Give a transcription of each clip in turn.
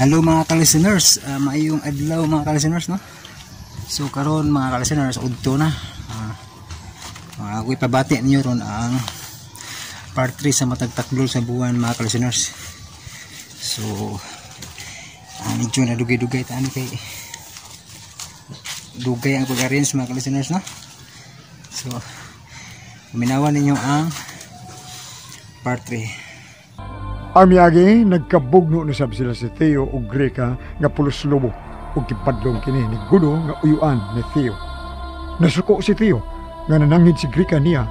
Hello mga ka-listeners, maayong adlaw mga ka-listeners, no? So karon mga ka-listeners, udto na. Ako ipabati ninyo ron ang part 3 sa matag takdol sa buwan mga ka-listeners. So medyo na dugay-dugay ta ano kay dugay ang pag-arrange mga ka-listeners, no? So paminawan ninyo ang part 3. Ang miagi, nagkabugno na sab sila si Theo ug Greka nga pulos lobo ug gipadlong kini ni Gudo nga uyuan ni Theo. Nasuko si Theo nga nananghid si Greka niya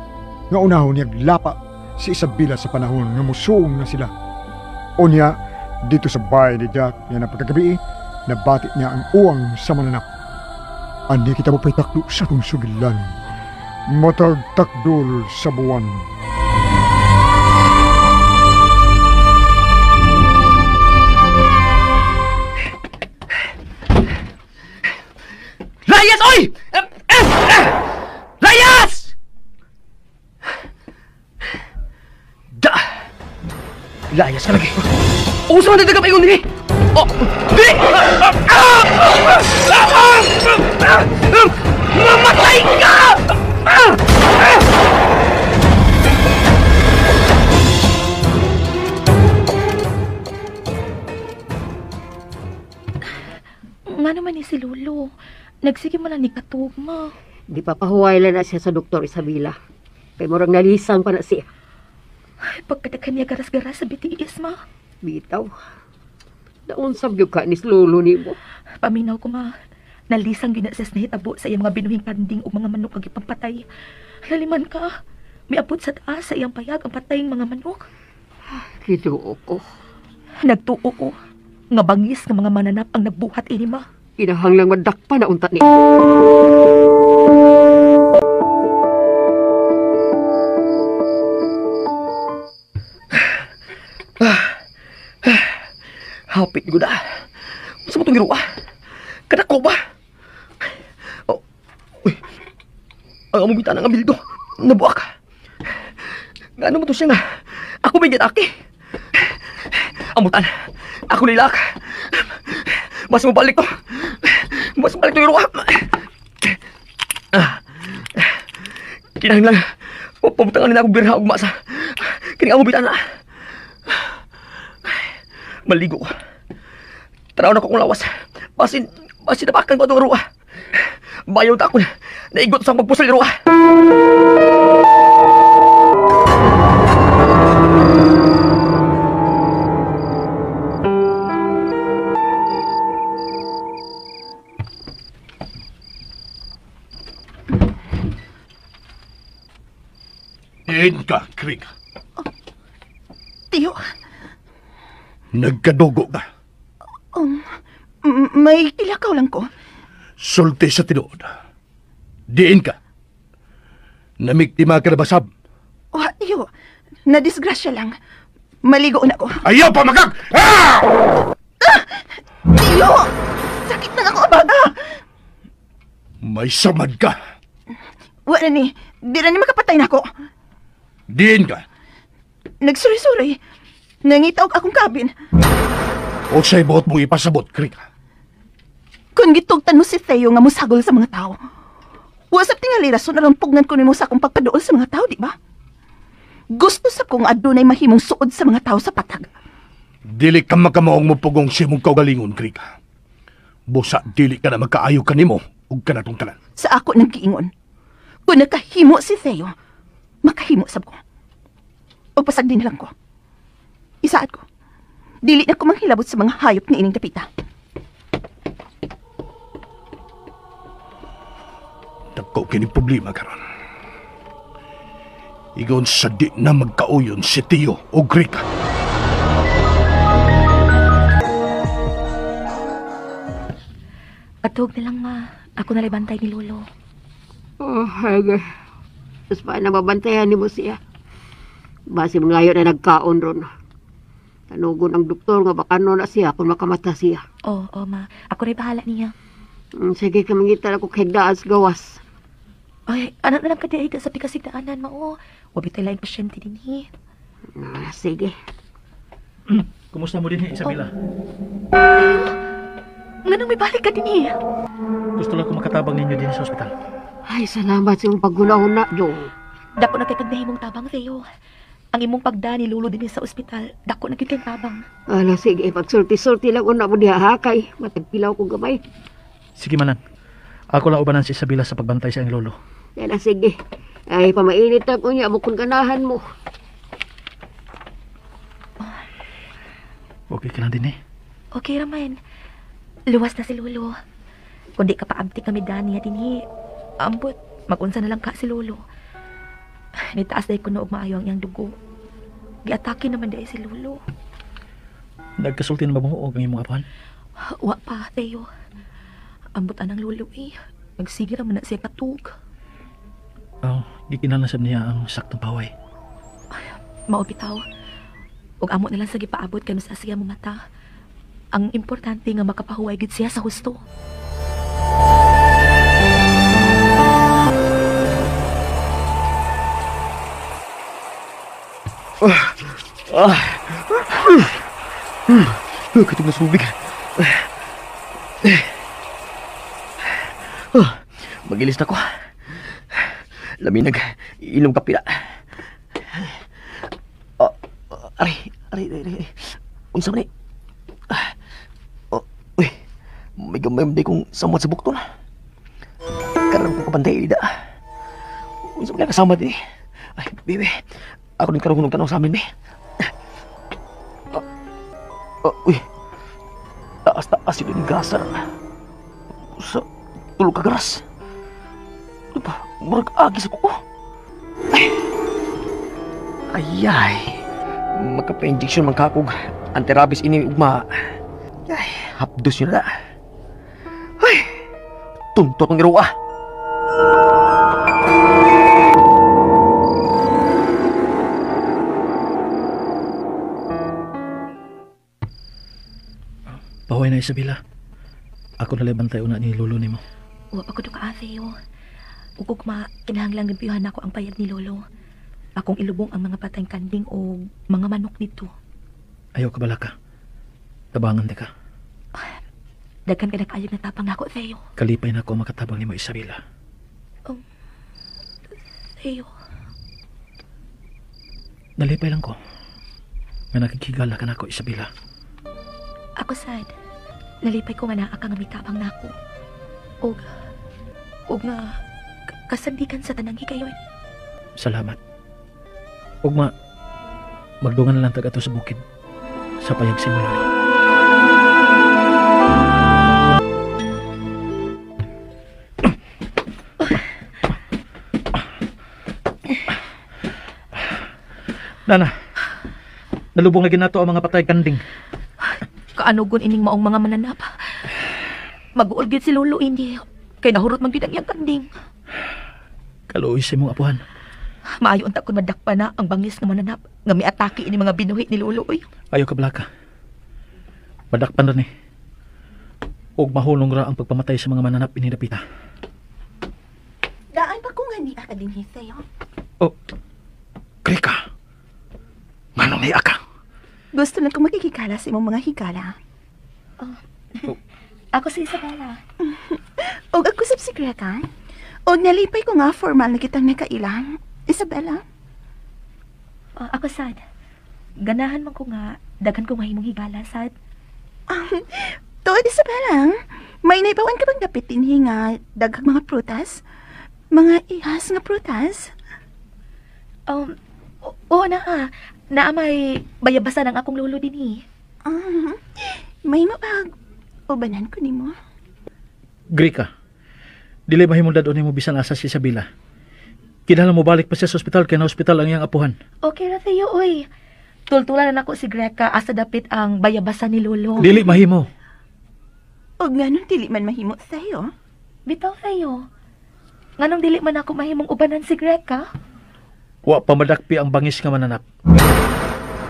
nga unahon niya lapa si Isabela sa panahon nga musuong na sila. Unya, dito sa bahay ni Jack nga napagkagabi, nabati niya ang uwang sa mananap. Ani kita mo takdo sa tong sugilan, matag takdol sa buwan. Layas, oy! Layas! Da! Layas ka lagi. Usa man dito ka paingon diri. Oh, diri! Mamatay ka! Nga naman ni si Lolo. Nagsige man lang ni katugma. Di pa pahuway lang na siya sa Doktor Isabela. Kay murag nalisang pa na siya. Ay, pagkadakan niya garas-garas sa BTS, ma. Bitaw. Naunsab gyud ka ni Lolo nimo. Paminaw ko, ma. Nalisang gyud na siya sa nahitabo sa iyang mga binuhing kanding ug mga manok ang gipampatay. Laliman ka. Miabot sa taas sa iyang payag ang patayng mga manok. Kiduo ko. Nagtuo ko. Nga bangis nga mga mananap ang nagbuhat ini, ma. Kinahanglang madakpa na unta ni. Hapit ko na. Unsa mo itong giruwa? Kadako ba? Oh. Uy. Ang among bitana nga bildo. Nabuak. Ngano mo to siya nga? Ako may gitaki. Amutan. Ako nilak. Mas mabalik to. Mas mabalik to giruwa. Kinahanglan. Pabutangan nila akong birha ugma sa kining among bitana. Maligo ko. Tanaw na ko kong lawas. Basin napakan ko itong ruwa. Bayaw ta ako na. Naigot sa pagpusal ruwa. Diin ka, Krik. Oh, Tiyo. Nagkadugo ka. May kilakaw lang ko. Sulti sa tinuod. Diin ka. Namiktima ka na basab. Oh, tiyo. Nadisgrasya lang. Maligo na ko. Ayaw pa magag! Ah! Ah! Tiyo! Sakit na ako, abaga! May samad ka. Wala ni. Di na ni makapatay na ako. Diin ka. Nagsuri-suri. Nangitaw akong kabin. O sa'y buot mong ipasabot, Krika. Kung gitugtan mo si Theo nga musagol sa mga tao, wasap tingali rason aron pugnan ko nimo sa akong pagpaduol sa mga tao, di ba? Gusto sa kong adunay mahimong suod sa mga tao sa patag. Dili ka makamaong mupugong si mong kaugalingon, Krika. Busa, dili ka na magkaayo kanimo ug kanatong tanan. Sa ako nang giingon, kung nakahimo si Theo, makahimo sab ko. O pasagdin lang ko. Isaad ko. Dili na ko manghilabot sa mga hayop ni ining dapita. Dako kini problema karon. Igon sa di na magkauyon si Tio o Greka. Atog na lang, ma. Ako na bantay ni Lolo. Oh, ay. Tapos pa na mabantayan ni mo siya. Basi mga na nagkaon ron. Tanugon ang doktor nga baka no na siya kung makamata siya. Oo, oh, ma. Ako rin bahala niya. Sige, kamangita ako kay daas gawas. Ay, anak na lang ka di ay sa pikasigdaanan, ma. Oh. Wabi tayo laing pasyente din, eh. Sige. Kumusta mo din, Isabela? Theo, nganong may balik ka din eh? Gusto lang ko makatabang ninyo din sa ospital. Ay, salamat sa imong paghuna-huna, Jong. Dako na kay kag tabang, Theo. Ang imong pagda ni Lolo din sa ospital, dako na gyud kay tabang. Ala, sige, pagsulti-sulti lang una mo diha, ha? Kay matagpilaw ko gamay. Sige manan. Ako lang ubanan si Isabela sa pagbantay sa iyang lolo. Yan na, sige. Ay, pamainit na ko niya, bukod ganahan mo. Okay ka lang din eh. Okay raman. Luwas na si Lolo. Kundi ka paabti kami dani dinhi. Ambot, magunsa na lang ka si Lolo. Nitaas dahil ko na og maayo ang iyang dugo. Giatake naman dahil si Lolo. Nagkasulti na ba mo og ang imong apuhan? Wa pa, Theo. Ambot anang Lolo eh. Nagsige raman na siya katug. Oh, gikinahanglan sab niya ang saktong paway. Mao bitaw. Ug amo na lang sa gipaabot kay sa siya mamata. Ang importante nga makapahuway gid siya sa husto. Katong nasubig. Magilis na ko. Laminag, inom kapila. Aray, aray, aray, aray. Unsa man ni? Uy, may gamay man di kong samot sa bukton. Karon ko kabantay ida. Unsa man kasama di? Ay, bebe. Ako din karon tanong sa amin, be. Uy. Taas-taas yun yung gasa. Sa tulog ka garas. Ano ba? Murag agi sa kuko. Ay. Ayay. Magkapa-injection man kakog. Antirabis ini ugma. Ay, hapdos yun na. Ay, tuntot ang iruwa. Pahuway na, Isabela. Ako na bantay una ni lolo nimo. Wa pa ko ka, Theo. Ug ugma, kinahanglang limpyuhan nako ang payag ni Lolo. Akong ilubong ang mga patayng kanding o mga manok dito. Ayaw ka balaka. Tabangan di ka. Daghan ka na kaayog na tapang nako, Theo. Kalipay na ako makatabang nimo, Isabela. Theo. Nalipay lang ko. Nga nakikigala ka nako, Isabela. Ako sad. Nalipay ko nga naa ka nga mitabang nako. Og nga kasandikan sa tanang higayon. Salamat. Ugma, magdungan na lang tag ato sa bukid. Sa payag si Lolo. Nana, nalubong lagi nato ang mga patay kanding. Kaanugon ining maong mga mananap. Mag-uol gyud si Lolo ini. Kay nahurot man gyud ang iyang kanding. Kaluoy sa imong apuhan. Maayo unta kun madakpa na ang bangis nga mananap nga miatake ini mga binuhi ni Lolo oy. Ayaw ka blaka. Madakpan ra ni. Og mahulong ra ang pagpamatay sa mga mananap ini dapita. Daan pa ko nga ni ka dinhi, Theo. Oh, Krika. Nganong niya ka? Gusto lang ko makikikala sa imong mga higala. Ako si Isabela. Og ako sab si Greta. Og nalipay ko nga formal na kitang nakailang. Isabela. Ako sad. Ganahan man ko nga daghan ko mahimong higala sad. Tuod Isabela, may naibawan ka bang dapit dinhi nga daghang mga prutas? Mga ihas nga prutas? Oo na. Naa may bayabasan ang akong lolo dinhi. May mabag ubanan ko nimo. Grika. Dili mahimong dadon nimo bisan asa si Isabela. Kinahanglan mo balik pa siya sa ospital kay na ospital ang iyang apuhan. Okay ra Theo oy. Tultulan na nako si Greka asa dapit ang bayabasan ni lolo. Dili mahimo. Og nganong dili man mahimo sayo? Bitaw Theo. Nganong dili man ako mahimong ubanan si Greka? Wa pa madakpi ang bangis nga mananap.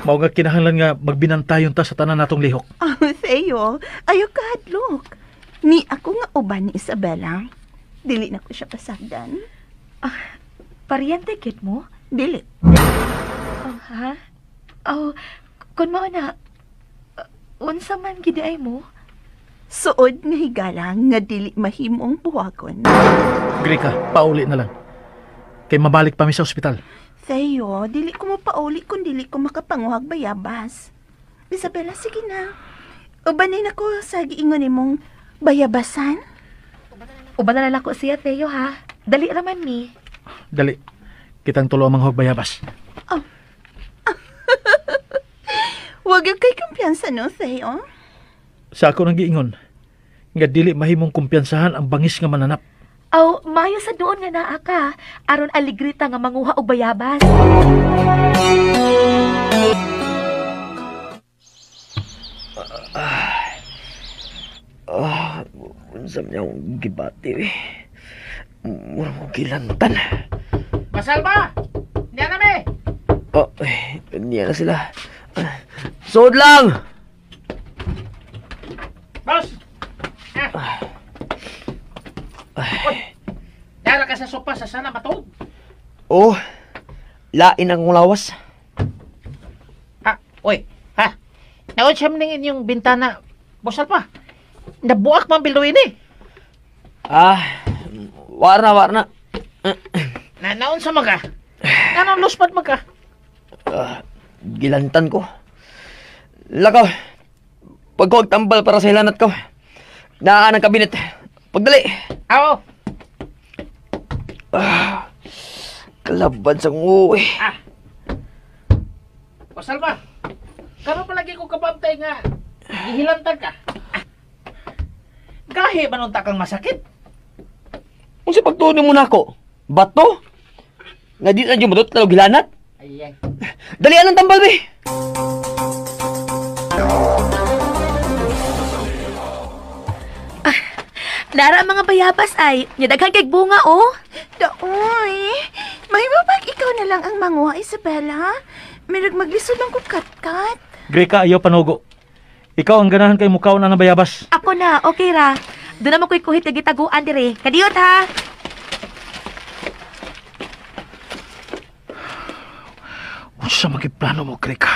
Mao nga kinahanglan nga magbinantayon ta sa tanan natong lihok. Oh, Theo, ayaw ka hadlok. Ni ako nga uban ni Isabela. Dili na ko siya pasagdan. Paryente kit mo? Dili. Oh, ha? Oh, kun mao na. Unsa man gid ay mo? Suod nga higala nga dili mahimong buwagon. Grika, pauli na lang. Kay mabalik pa mi sa ospital. Theo, dili ko mapauli kung dili ko makapanguhag bayabas. Isabela, sige na. Ubanin ako sa giingon nimong bayabasan. Uban na lang ko siya, Theo, ha? Dali raman mi. Dali. Kitang tulo ang manghog bayabas. Oh. Wag yung kay kumpiyansa no, Theo. Sa ako nang giingon, nga dili mahimong kumpiyansahan ang bangis nga mananap. Aw, mayo sa doon nga naa ka. Aron aligrita nga manguha og bayabas. Unsa man akong gibati eh. Mura ko gilantan. Masalba! Niya na me! Oh, eh, niya na sila. Suod lang! Boss! Ah. Uy! Dara ka sa sopa sa sana matuog. Oh, lain ang lawas. Ha, oy, ha. Naon siya ning inyong bintana. Bosal pa. Nabuak man biluin eh. Ah, warna, warna. Na naon sa maga. Nanon luspad maga. Gilantan ko. Lakaw. Pagkuwag tambal para sa hilanat ko. Naa ng kabinet. Pagdali. Aw. Ah, kalaban sa nguwi. Ah. Bosal pa. Karon palagi ko kabantay nga gihilantan ka. Ah. Gahi man unta kang masakit. Unsa pagtuon mo nako? Bato? Nga di na jud mo gilanat? Ay ay. Dalian ang tambal be. Ah, nara ang mga bayabas ay, nyadaghan kay bunga oh. Daoy, may mabag ikaw na lang ang manguha, Isabela. Mirag maglisod lang ko kat-kat. Greka, ayaw panugo. Ikaw ang ganahan kay mukaw na ng bayabas. Ako na, okay ra. Doon na mo ko'y kuhit na gitaguan dire. Kadiyot ha. Unsa magiplano mo, Greka?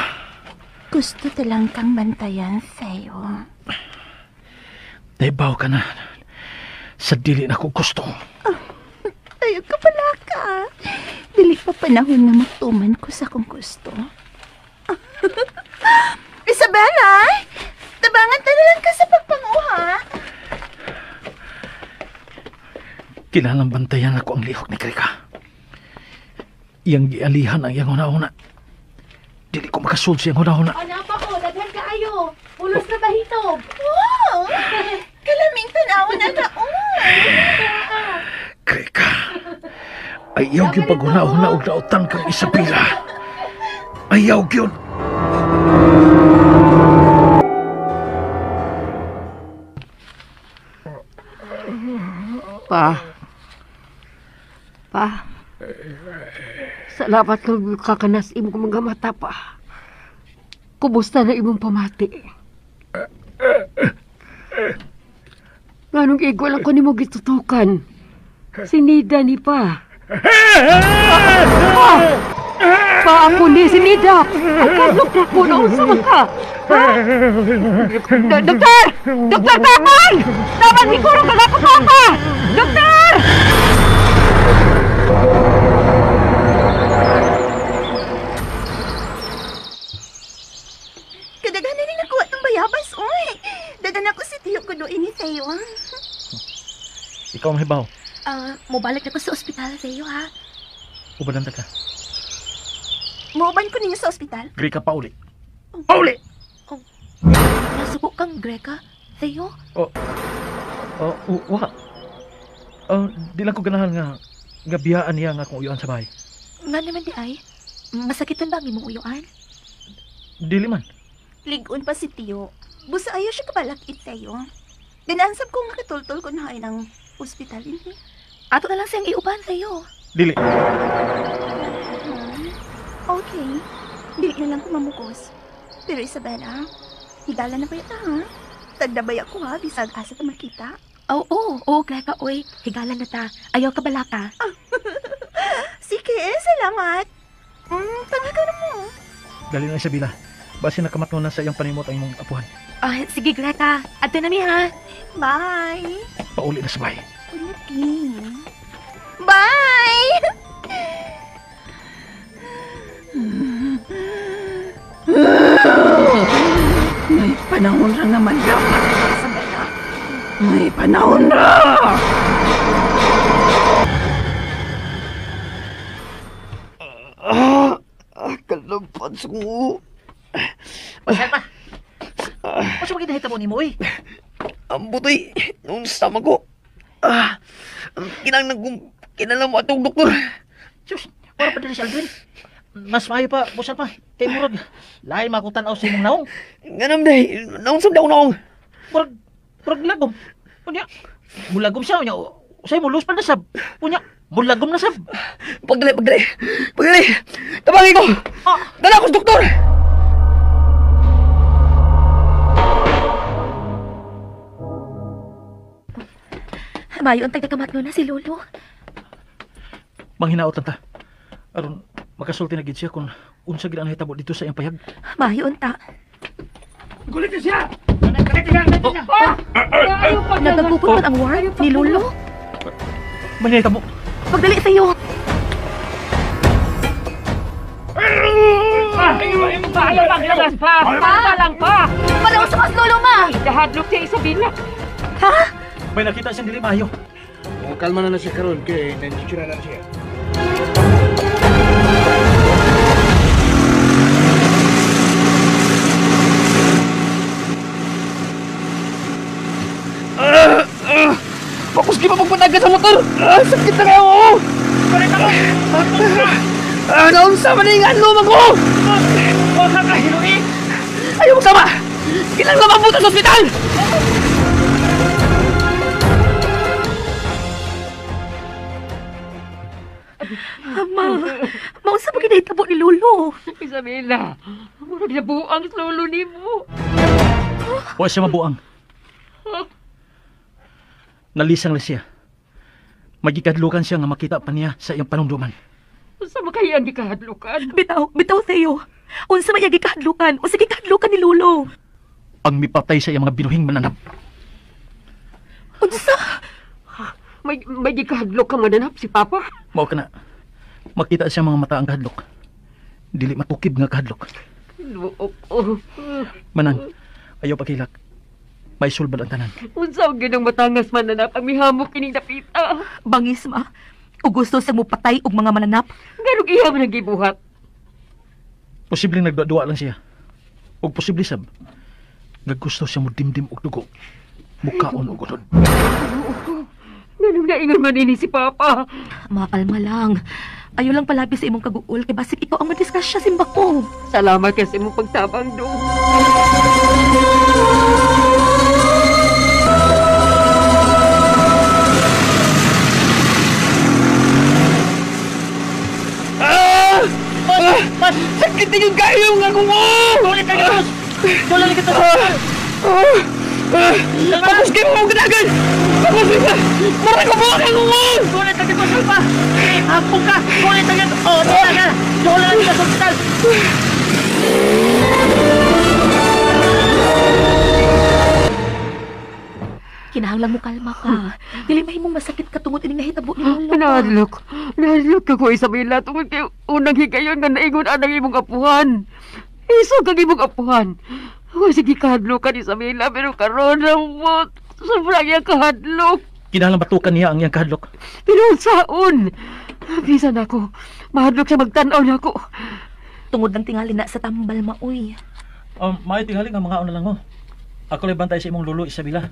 Gusto talang kang bantayan, Theo. Naibaw ka na. Sa dili na ko gusto. Oh, ayaw ka pala ka. Dili pa panahon na magtuman ko sa akong gusto. Isabela, tabangan ta na lang ka sa pagpanguha. Kinahanglan bantayan ako ang lihok ni Greka. Iyang gialihan ang iyang una-una. Dili ko makasulod sa iyang una-una. Ano pa ko? Daghan kaayo. Pulos na bahitob. Wow! Kalaming tanaw na taon. Greka, ayaw gyud pag-una-una og dautan kang Isabela. Ayaw gyud. Pa. Pa. Salamat kang kakanas imong mga mata, pa. Kumusta na imong pamati? Nganong igo lang ko nimo gitutukan? Sinida ni pa. Pa! Pa ako ni sinida! Ang kadlok na ko na unsa man ka? Ha? Doktor! Doktor Tapan! Tapan, siguro ka na ko, Papa! Doktor! Kadaghan na rin nakuha ng bayabas, oy! Dagan ako si Tiyo ko doon ni Theo. Ikaw ang hibaw. Mobalik na ko sa ospital, Theo, ha? Ubadan ta ka. Muuban ko ninyo sa ospital? Greka, pauli. Pauli! Oh, nasuko kang Greka, Theo? Oh, wa. Di lang ko ganahan nga biyaan niya nga akong uyuan sa bahay. Nga naman di ay, masakitan ba ang imong uyuan? Dili man. Ligon pa si Tiyo. Busa ayaw siya kabalakit, Theo. Ganansab ko nga katultol ko na ng ospital ini. Ato na lang siyang iuban, Theo. Dili. Okay. Dili na lang ko mamukos. Pero Isabela, higala na ba yata, ha? Tagdabay ako, ha? Bisag asa ta makita. Oo, oo, Greka, oy. Higala na ta. Ayaw ka balaka. Sige, salamat. Tangha ka na mo. Dali na, Isabela. Basi nakamatno na sa iyang panimot ang imong apuhan. Sige, Greta. Adto na mi ha. Bye. Pauli na sabay. Ulitin. Bye! May panahon ra naman dapat sa bala. May panahon ra! Kalampad sa ko. Pasal pa. Unsa man ginahitabo nimo oy? Ang butoy, noon sa ko. Kinang mo atong doktor. Sus, wala pa diri si Aldrin. Mas maayo pa, busal pa. Kay murag lain man tan-aw sa imong naong. Nganam day, naong sa daw naong. Murag lagom. Unya, mulagom siya unya. Usay mo lus pa na sab. Unya, mulagom na sab. Pagdali. Tabangin ko. Dala ko sa doktor. Mayo ang tagdakamat na si Lolo. Manghinaot lang ta. Aron makasulti na gid siya kung unsa gid ang nahitabo dito sa iyang payag. Mayo unta. Gulit siya. Nagagupot man ang ward ni Lolo. May nahitabo. Pagdali sa iyo. Ayaw paglagas pa! Pa lang pa! Malaw sa mas Lolo ma! Ikahadlok siya Isabela. Ha? May nakita siyang dili maayo. Oh, kalma na siya karon kay nandiyo na siya. Bakus di pa magpatagan sa motor. Sakit na kayo. Naunsa man ning ano man ko. Wa ka kahiluin. Ayaw magsama. Kinahanglan mabuta sa ospital. Ma, maunsa pa kinahitabo ni Lolo? Isabela, murag nabuang sa lolo nimo. Wa siya mabuang. Nalisang lang siya. Magikadlukan siya nga makita pa niya sa iyang panumduman. Unsa man kay ang gikahadlukan? Bitaw Theo. Unsa man iyang gikahadlukan? Unsa gikahadlukan ni Lolo? Ang mipatay sa iyang mga binuhing mananap. Unsa? May gikahadlok ka mananap si Papa? Mao ka na. Makita siya mga mata ang kahadlok. Dili matukib nga kahadlok. Luok ko. Manang, ayaw pakilak. May sulbad ang tanan. Unsa ang ginang matangas mananap ang mihamok kining dapita. Bangis ma. O gusto sa mupatay og mga mananap? Nganong iya man ang gibuhat? Posibleng nagduwa lang siya. Og posible sab nga gusto siya mo dimdim og dugo. Mukaon og unod. Nganong naingon man ini si Papa? Makalma lang. Ayaw lang palabi sa imong kaguol kay basig ikaw ang madisgrasya simba ko. Salamat kasi imong pagtabang do. Sakit na yung kayo nga kung Ulit ka gatos. Dula ni kita. Tapos kayo mo ganagan. Tapos ka. Mura ko po ang ungon. Ulit ka dito pa. Hapong ka. Ulit ka dito. Oh, dula ka. Dula na kita sa ospital. Kinahanglan mo kalma ka. Dili mahimong masakit ka tungod ining nahitabo ni Lolo. Nahadlok. Nahadlok ako Isabela tungod kay unang higayon nga naingon anang imong apuhan. Isog ang imong apuhan. Wa sige kahadlokan Isabela pero karon ramot. Sobrang iyang kahadlok. Kinahanglan batukan niya ang iyang kahadlok. Pero saon? Bisan ako. Mahadlok siya magtan-aw nako. Tungod ng tingali na sa tambal maoy. Maayo tingali nga mga una lang mo. Ako lang bantay sa imong lolo Isabela.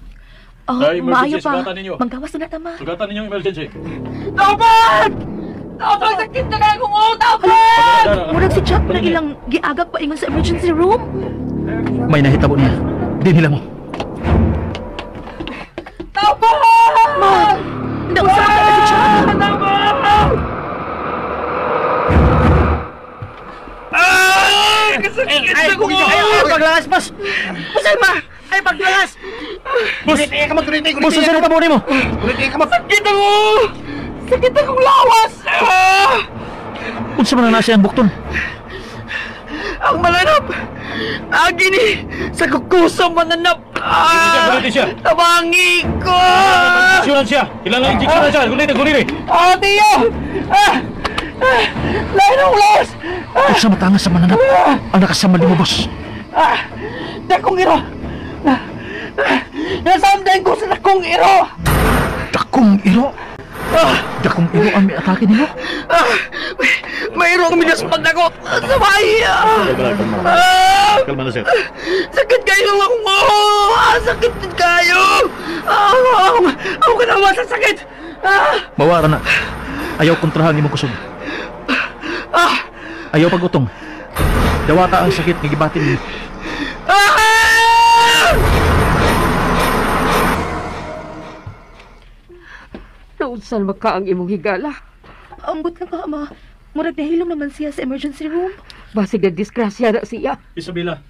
Oh, maayo pa. Manggawas na tama. Sugatan ninyong emergency. Tapat! Tapat! Sakit na kayo kung tapat! Murag si Jack na ilang giagak pa ingon sa emergency room. May nahitabo niya. Di nila mo. Tapat! Ma! Naunsa ka na si Jack? Tapat! Kasakit na kung Ay, paglangas, boss! Boss, ma! Ay, paglangas! Boss! Boss, unsa nahitabo nimo? Sakit ako! Sakit akong lawas! Unsa man na siya ang bukton? Ang mananap! Agi ni sa kukusa mananap! Ah! Siya. Tabangi ko! Injeksyonan siya. Kailangan injeksyonan siya. Gunini, gunini. Ah, Tiyo! Ah! Ah! Lain ang ulas! Ah! Sa matanga sa mananap, ang nakasamal mo, boss. Ah! Dakong iro! Ah! Nasamdan ko sa dakong iro! Dakong iro? Ah! Dakong iro ang may atake nimo? Ah! Mayroong minaspag na ko sa bahay! Ah! Kalma na, sir. Sakit kayo akong oh! Ah, sakit din kayo! Ah, ako ka naman sa sakit! Ah! Mawara na. Ayaw kontrahan imong kusog. Ah! Ayaw pagutong. Dawata ang sakit nga gibatin nimo. Ah! Naunsan maka ang imong higala. Ambot lang ka, ma. Murag nahilom naman siya sa emergency room. Basig na disgrasya na siya. Isabela.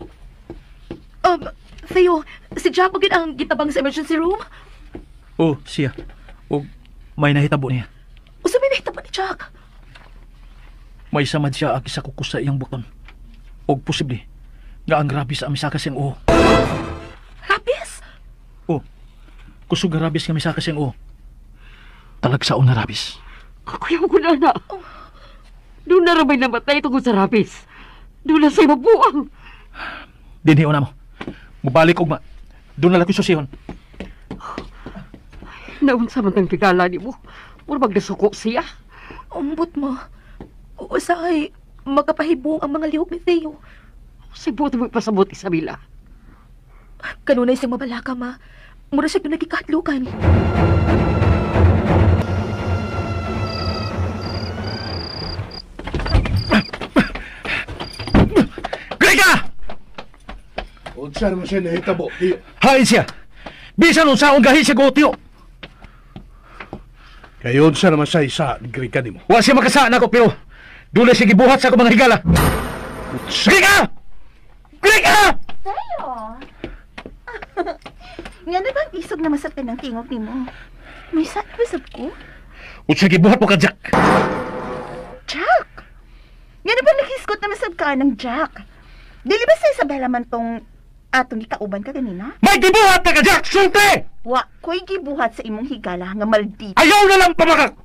Theo, si Jack ba ang gitabang sa emergency room? Oh, siya. O may nahitabo niya. Usa may nahitabo ni Jack? May samad siya agi sa kuko sa iyang buton. Og posible nga ang rabis ang misaka siyang uho. Rabis? Oh, kusog nga rabis nga misaka siyang uho. Talagsaon na rabis. Kuya ko na na. Doon na ramay namatay tungkol sa rabis. Doon na sa'yo mabuang. Dinhiyo na mo. Mubalik ugma. Doon na lang ko susihon. Naunsa man ang higala ni mo. Mura magdasuko siya. Ambot mo. Usahay, magkapahibong ang mga lihok ni Theo. Sibuot mo ipasabot, Isabela. Kanunay siyang mabalaka, ma. Mura siya doon nagkikahadlukan. Grega! Unsa naman siya nahitabo, Tiyo? Hain siya! Bisan unsaon gahi siya go, Tiyo! Kayon sa naman sa isa, Grega nimo. Wa siya makasaan ako, pero doon na siya gibuhat sa akong mga higala. Grega! Grega! Tayo! Nga na bang isog na masab ka ng tingog nimo? May saan ba sab ko? Unsa gibuhat mo ka, Jack? Jack! Nga na ba naghisgot na masab ka ng Jack? Dili ba sa Isabela man tong atong gikauban ka ganina? May gibuhat na ka, Jack! Sulti! Wa ko'y gibuhat sa imong higala nga maldita. Ayaw na lang pamakak!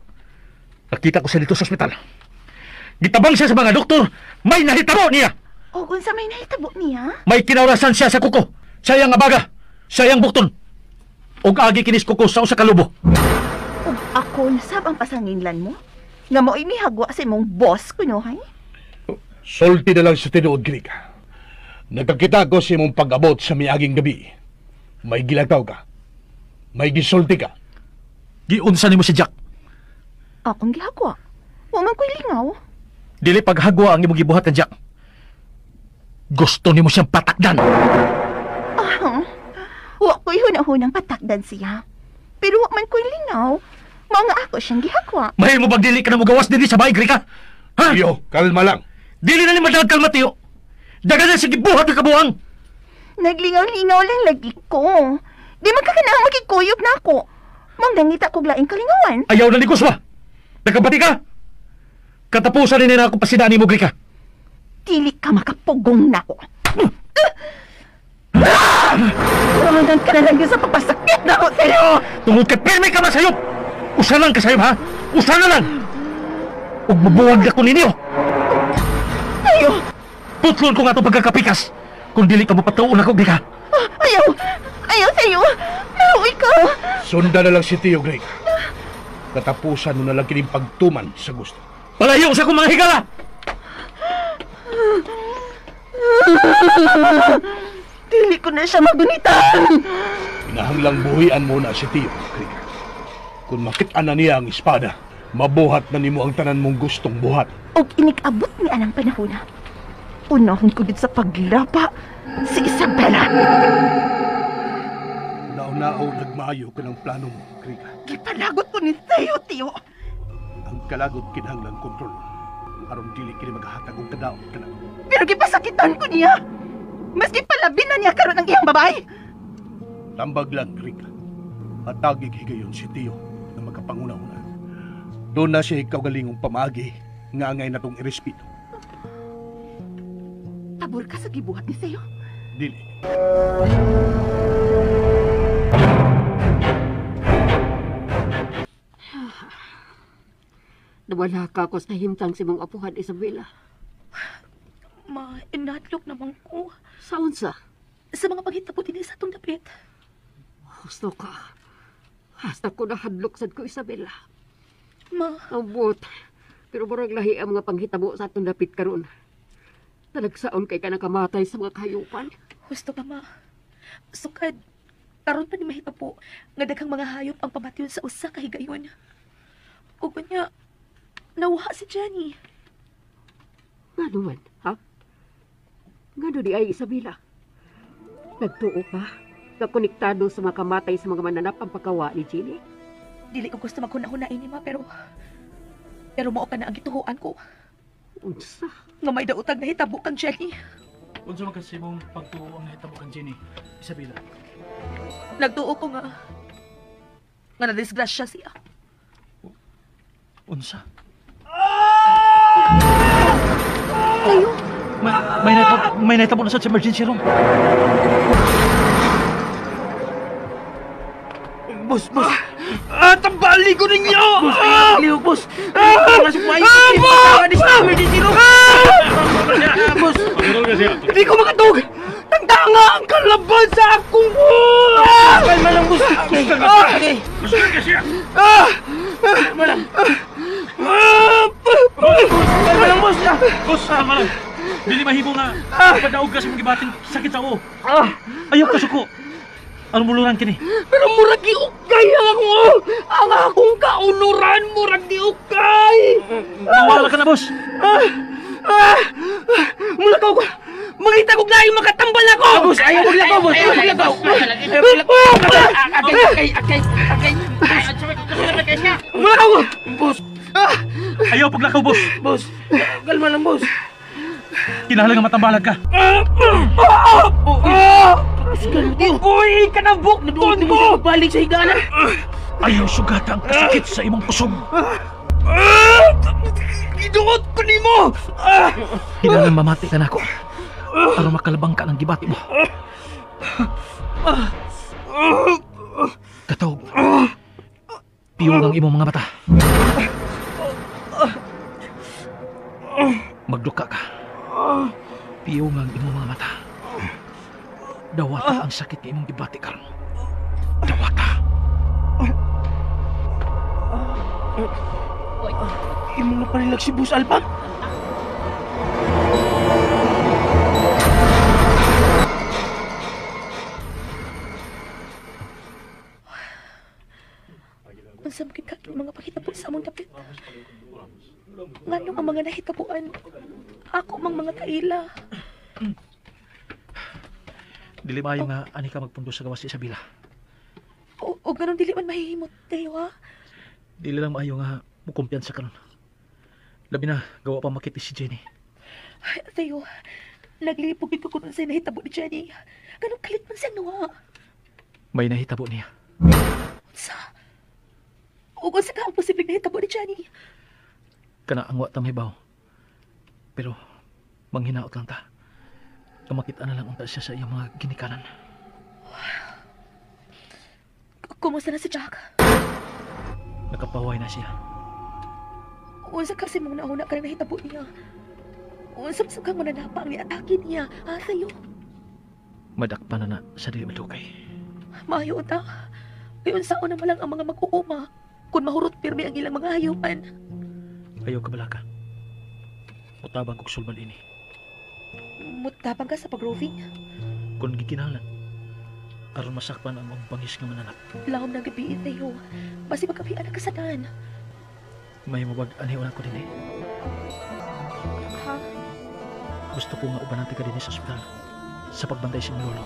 Nakita ko siya dito sa ospital. Gitabang siya sa mga doktor, may nahitabo niya! O unsa may nahitabo niya? May kinaurasan siya sa kuko, sa iyang abaga, sa iyang bukton. Og agi kinis kuko sa usa ka lubo. Ug ako nasab ang pasanginlan mo? Nga mo'y mihagwa sa imong boss kunohay? Sulti na lang sa tinuod, Grega. Nagkakita ko sa imong pag-abot sa miaging gabi. May gilakaw ka. May gisulti ka. Giunsa nimo si Jack. Akong gihagwa. Wa man ko'y lingaw. Dili paghagwa ang imong gibuhat ni Jack. Gusto nimo siyang patakdan. Ah, wa ko'y hunahunang patakdan siya. Pero wa man ko'y lingaw. Mao nga ako siyang gihagwa. Mahimo bang dili ka na mogawas dinhi sa bahay, Grega? Ha? Tiyo, kalma lang. Dili na ni madagad kalma, Tiyo. Dagan na sige buhat ng kabuang. Naglingaw-lingaw lang lagi ko. Di man ka kanang makikuyog na ako. Mong nangita kog laing kalingawan. Ayaw na ni Kuswa. Nagkabati ka. Katapusan ni na ako pasidaan ni mo, Grega. Dili ka makapugong na ako. Ramadan ka na lang yun sa pagpasakit na ako sa'yo! Tungod kay pirmi ka man sayop! Usa lang ka sayop, ha? Usa na lang! Ug mabuwag ako ninyo! Ayaw! Putlon ko nga itong pagkakapikas! Kung dili ka mo patuon ako, Grega! Ayaw! Ayaw sa'yo! Maluoy ka! Sunda na lang si Tiyo, Grega. Katapusan mo na lang kining pagtuman sa gusto. Palayo sa akong mga higala! Dili ko na siya magunitan! Kinahanglang buhian muna si Tiyo, Grega. Kung makit-an na niya ang espada, mabuhat na nimo ang tanan mong gustong buhat. Og inig-abot ni anang panahona. Unahon ko gid sa paglapa si Isabela. Naunao nagmaayo ka ng plano mo, Grega. Gipalagot ko ni Theo, Tiyo. Ang kalagot kinahanglang kontrol. Aron dili kini maghatag og kadaot kanako. Pero gipasakitan ko niya. Maski palabi na niya karon ang iyang babae. Tambag lang, Grega. Matagig higayon si Tiyo na magkapanguna-una. Doon na siya ikaw galingong pamagi nga angay natong irespeto. Pabor ka sa gibuhat ni Theo? Dili. Nawala ka ako sa himtang si mong apuhan, Isabela. Ma, inadlok naman ko. Sa unsa? Sa mga paghitabo din sa atong dapit. Husto ka. Hasta ko nahadlok sad ko, Isabela. Ma. Ambot. Pero murag lahi ang mga panghitabo sa atong dapit karon. Talagsaon kay ka nakamatay sa mga kahayupan. Husto ka, ma. Sukad, karon pa ni mahitabo nga daghang mga hayop ang pamatyon sa usa ka higayon. Ug unya, nawha si Jenny. Ngano man, ha? Ngano di ay, Isabela? Nagtuo ka? Nakonektado sa mga kamatay sa mga mananap ang pagkawa ni Jenny? Dili ko gusto maghuna-huna ini, ma, pero mao ka na ang gituhuan ko. Unsa? Nga may daotag nahitabo kang Jenny. Unsa man kasi mong pagtuo ang nahitabo kang Jenny, Isabela? Nagtuo ko nga nadisgrasya siya. Unsa? Tayo! May nahitabo na sa emergency room. Boss, boss! Tambali ko ninyo! Boss, lihok, boss! Emergency room! Boss! Hindi ko makatug! Tangtanga ang kalaban sa akong... Kalma lang, boss! Okay! Kalma lang! Kalma lang, boss! Boss, kalma lang! Dili mahimo nga padaog ka sa mong gibating sakit sa uo. Ayaw ka suko. Anong muluran kini? Pero murag giukay ang ako! Ang akong kaunuran, murag giukay! Mawala ka na, boss! Mula ko! Mangita kog laing makatambal ako! Boss, ayaw maglakaw, boss! Ayaw maglakaw! Akay, akay, akay! Mula ko! Boss! Ayaw paglakaw, boss! Boss! Kalma lang, boss! Kinahanglan nga matambalag ka! Uy, kanabukton ko! Balik sa higana! Ayaw sugata ang kasakit sa imong kusog! Giduot ko nimo! Kinahanglan mamati ka nako aron makalabang ka ng gibati mo. Katog, piyong ang imong mga mata. Magduka ka. Piyong ang imong mga mata. Dawata ang sakit ng imong gibati karon. Dawata. Imong napanilag si Boss Alpha? Unsa man gid ka mga paghitabo sa among dapit? Nganong ang mga nahitabuan? Ako mang mga kaila. Dili maayo nga ani ka magpundo sa gawas si Isabela. O ganun dili man mahihimot, Teo, ha? Dili lang maayo nga mukumpiyansa karon. Labi na gawa pa makita si Jenny. Ay, Teo, naglipog ko kung unsay nahitabo ni Jenny. Ganun kalit man siyang nawa. May nahitabo niya. Unsa? O unsa ka ang posibleng nahitabo ni Jenny? Kana ang wa ta mahibaw. Pero manghinaot lang ta. Makita na lang unta siya sa iyang mga ginikanan. Kumusta na si Jack? Nakapaway na siya. Unsa kasi mong nauna ka na nahitabo niya? Unsa sa kang mananapa ang niatake niya? Ha, sa'yo? Madakpan na na sa dili madukay. Maayo ta. Kay unsaon na malang ang mga mag-uuma kung mahurot pirmi ang ilang mga hayupan. Ayaw ka balaka. Mutabang kog sulbad ini. Mutabang ka sa pag-roving? Kung gikinahanglan, aron masakpan ang mong bangis nga mananap. Lahom ng gabi, Theo. Basi magkapian ang kasadan. May mabag aniw na ko din eh. Ha? Gusto ko nga ubanan ka din sa ospital sa pagbantay sa imong lolo.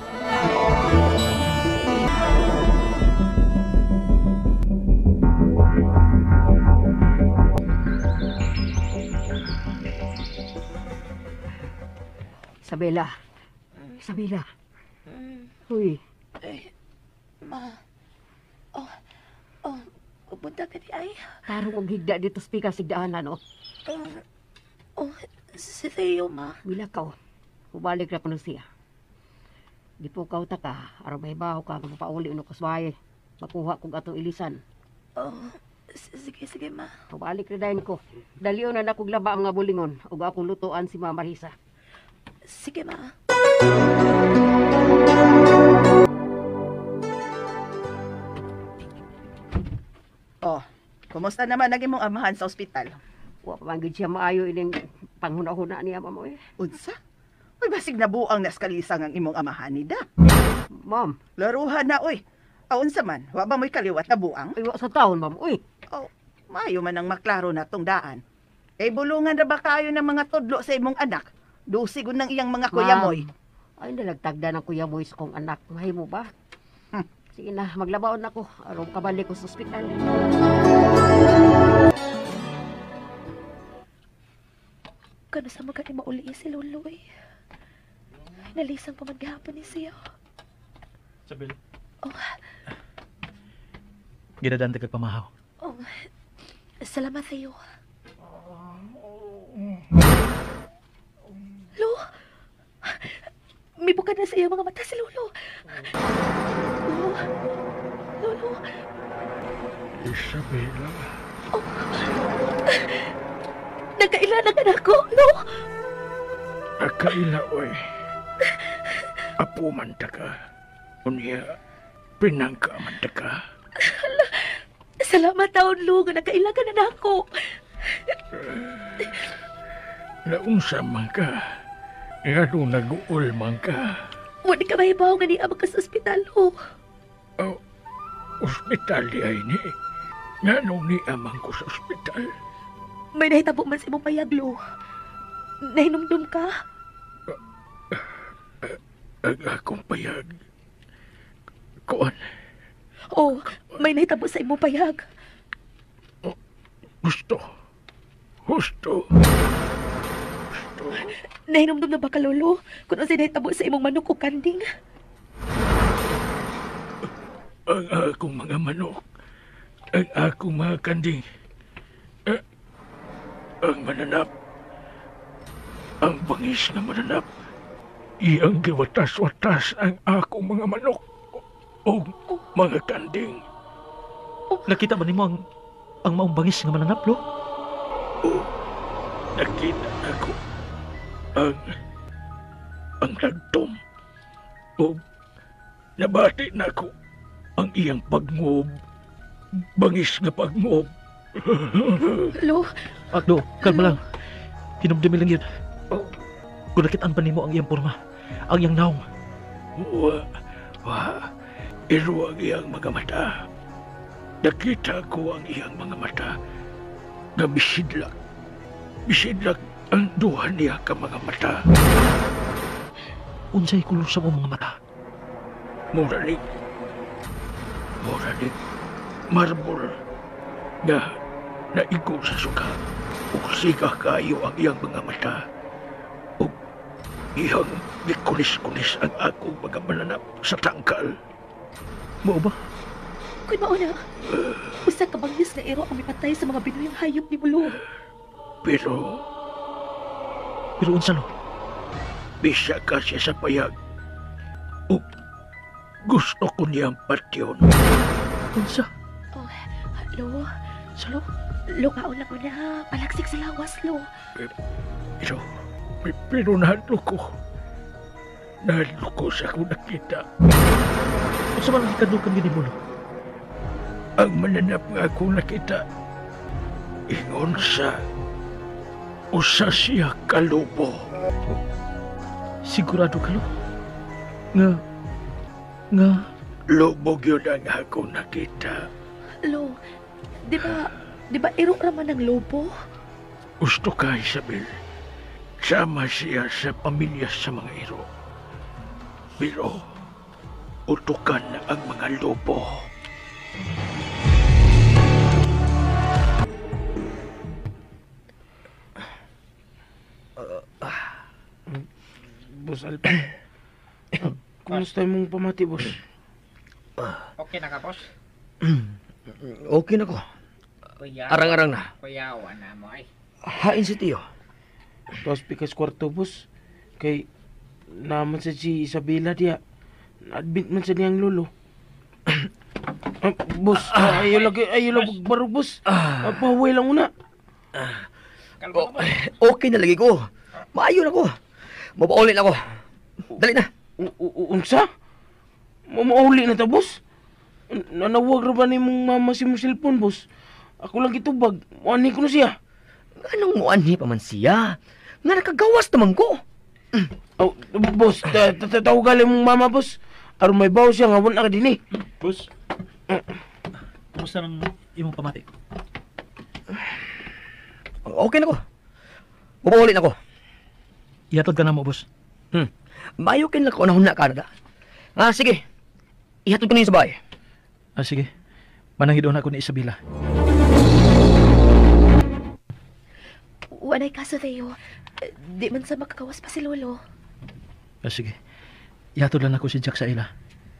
Isabela. Isabela. Uy. Eh, ma. Oh, buntag na di ay. Tarong og higda dito sa pikas higdaanan, oh. Oh, si Theo, ma. Milakaw. Mubalik ra kuno siya. Gipukaw ta ka, aron mahibaw ka nga mapauli uno ka sa. Makuha kog atong ilisan. Oh, sige, sige, ma. Mubalik ra dayon ko. Dalion na nakog laba ang mga bulingon ug akong lutuan si Mama Marisa. Sige, ma. Oh, kumusta naman naging mong amahan sa ospital? Wa pa man gid siya maayo ining panghuna-huna niya, ma'am. Oy. Unsa? Uy, basig nabuang naskalisang ang imong amahan ni da. Ma'am. Laruhan na, oy. Aunsa man, wa ba mo'y kaliwat na buang? Ay, wa sa taon, ma'am, oy. Oh, maayo man ang maklaro na tong daan. Eh, bulungan ra ba kayo ng mga tudlo sa imong anak? Dusigon ng iyang mga kuya moy. Ay, nalagtagda ng kuya moy sa kong anak. Mahimo ba? Sige na, maglabaon ako. Aron kabalik ko sa ospital. Kano sa mga ni mauli si Lolo eh. Nalisang pa man gihapon ni siya. Isabel. Oh. Ginadaan kag pamahaw. Oh, salamat sa iyo. Lo! May buka na sa iyong mga mata si Lolo. Lolo. Lolo. Isabela. Oh. Nagkaila na ka na ako, Lo. Nagkaila, oy. Apo man ta ka. Unya, pinangka man ta ka. Hala, salamat taon, Lo. Nga nagkaila ka na na ako. Naunsa man ka. Nga doon nag-uol man ka. Wala ka mahibaw nga niya ka sa ospital, Lo. Oh, ospital di ay ni. Nga nung niamang ko sa ospital. May nahitabo man sa imong payag, Lo. Nahinumdum ka? Ang akong payag. Kuan. Oh, may nahitabo sa imong payag. Oh, gusto. Gusto. Gusto. Nahinumdum na ba ka, Lolo? Kung ano nahitabo sa imong manok o kanding? Ang akong mga manok. Ang akong mga kanding. Ang mananap. Ang bangis na mananap. Iyang giwatas-watas ang akong mga manok o mga kanding. Oh. Nakita ba nimo ang maong bangis nga mananap, Lo? Oh, nakita ako ang nagtom. O nabati na ako ang iyang pagngob. Bangis nga pagngob. Lo. Lo, kalma lang. Hinumdumi lang yun. Kung nakitaan pa nimo ang iyang porma, ang iyang naong. Wa, wa, iro ang iyang mga mata. Nakita ko ang iyang mga mata. Nga bisidlak. Bisidlak ang duha niya ka mga mata. Unsay kulor sa mga mata? Muralig. Muralig. Marble. Na naigo sa suka. Ug siga kayo ang iyang mga mata. Ug iyang gikulis-kulis ang akong mga mananap sa tangkal. Mao ba? Kun mao na, usa ka bangis nga iro ang mipatay sa mga binuyang hayop ni Mulo. Pero unsa, Lo? Bisa ka siya sa payag. Ug gusto ko niyang patyon. Unsa? Oh, Lo. Sa Lo? Lo, kaon lang ko na. Palaksik sa lawas, Lo. Pero nahadlok ko. Nahadlok ko sa akong nakita. Unsa man ang hikadukan gini mo, Lo? Ang mananap nga akong nakita, ingon sa usa siya kalubo. Sigurado ka, Lo? Nga lobo gyud ang akong nakita. Lo, di ba iro ra man ang lobo? Gusto ka, Isabel. Sama siya sa pamilya sa mga iro. Pero utukan ang mga lobo. Boss Alvin, kumusta imong pamati, boss? Okay na ka, boss? Okay na ko. Arang-arang na. Kuyawa na mo ay. Hain si Tio. Tuwas pikas kwarto, boss. Kay Naman sa si Isabela diya. Na-admit man sa niyang lolo. Boss, ayaw lagi, ayaw lang barog, boss. Pahuway lang una. Oh, okay na lagi ko. Maayo na ko. Mapauli na ko. Dali na. Unsa? Mauli na ta, boss? Nanawag ra ba ni mong mama si mong cellphone, boss? Ako lang gitubag. Muanhi ko na siya. Anong muanhi pa man siya? Nga nakagawas naman ko. Oh, boss, tawagan mong mama, boss. Aron may baw siya nga wala ka din eh. Boss, kumusta nang imong pamati? Okay na ko. Mapauli na ko. Ihatod ka na mo, boss. Maayo kin lang ko na ka na. Ah, sige. Ihatod ko ninyo sa bahay. Ah, sige. Manangid na ako ni Isabela. Wanay kaso, Theo. Di man sa makakawas pa si Lolo. Ah, sige. Ihatod lang ako si Jack sa ila.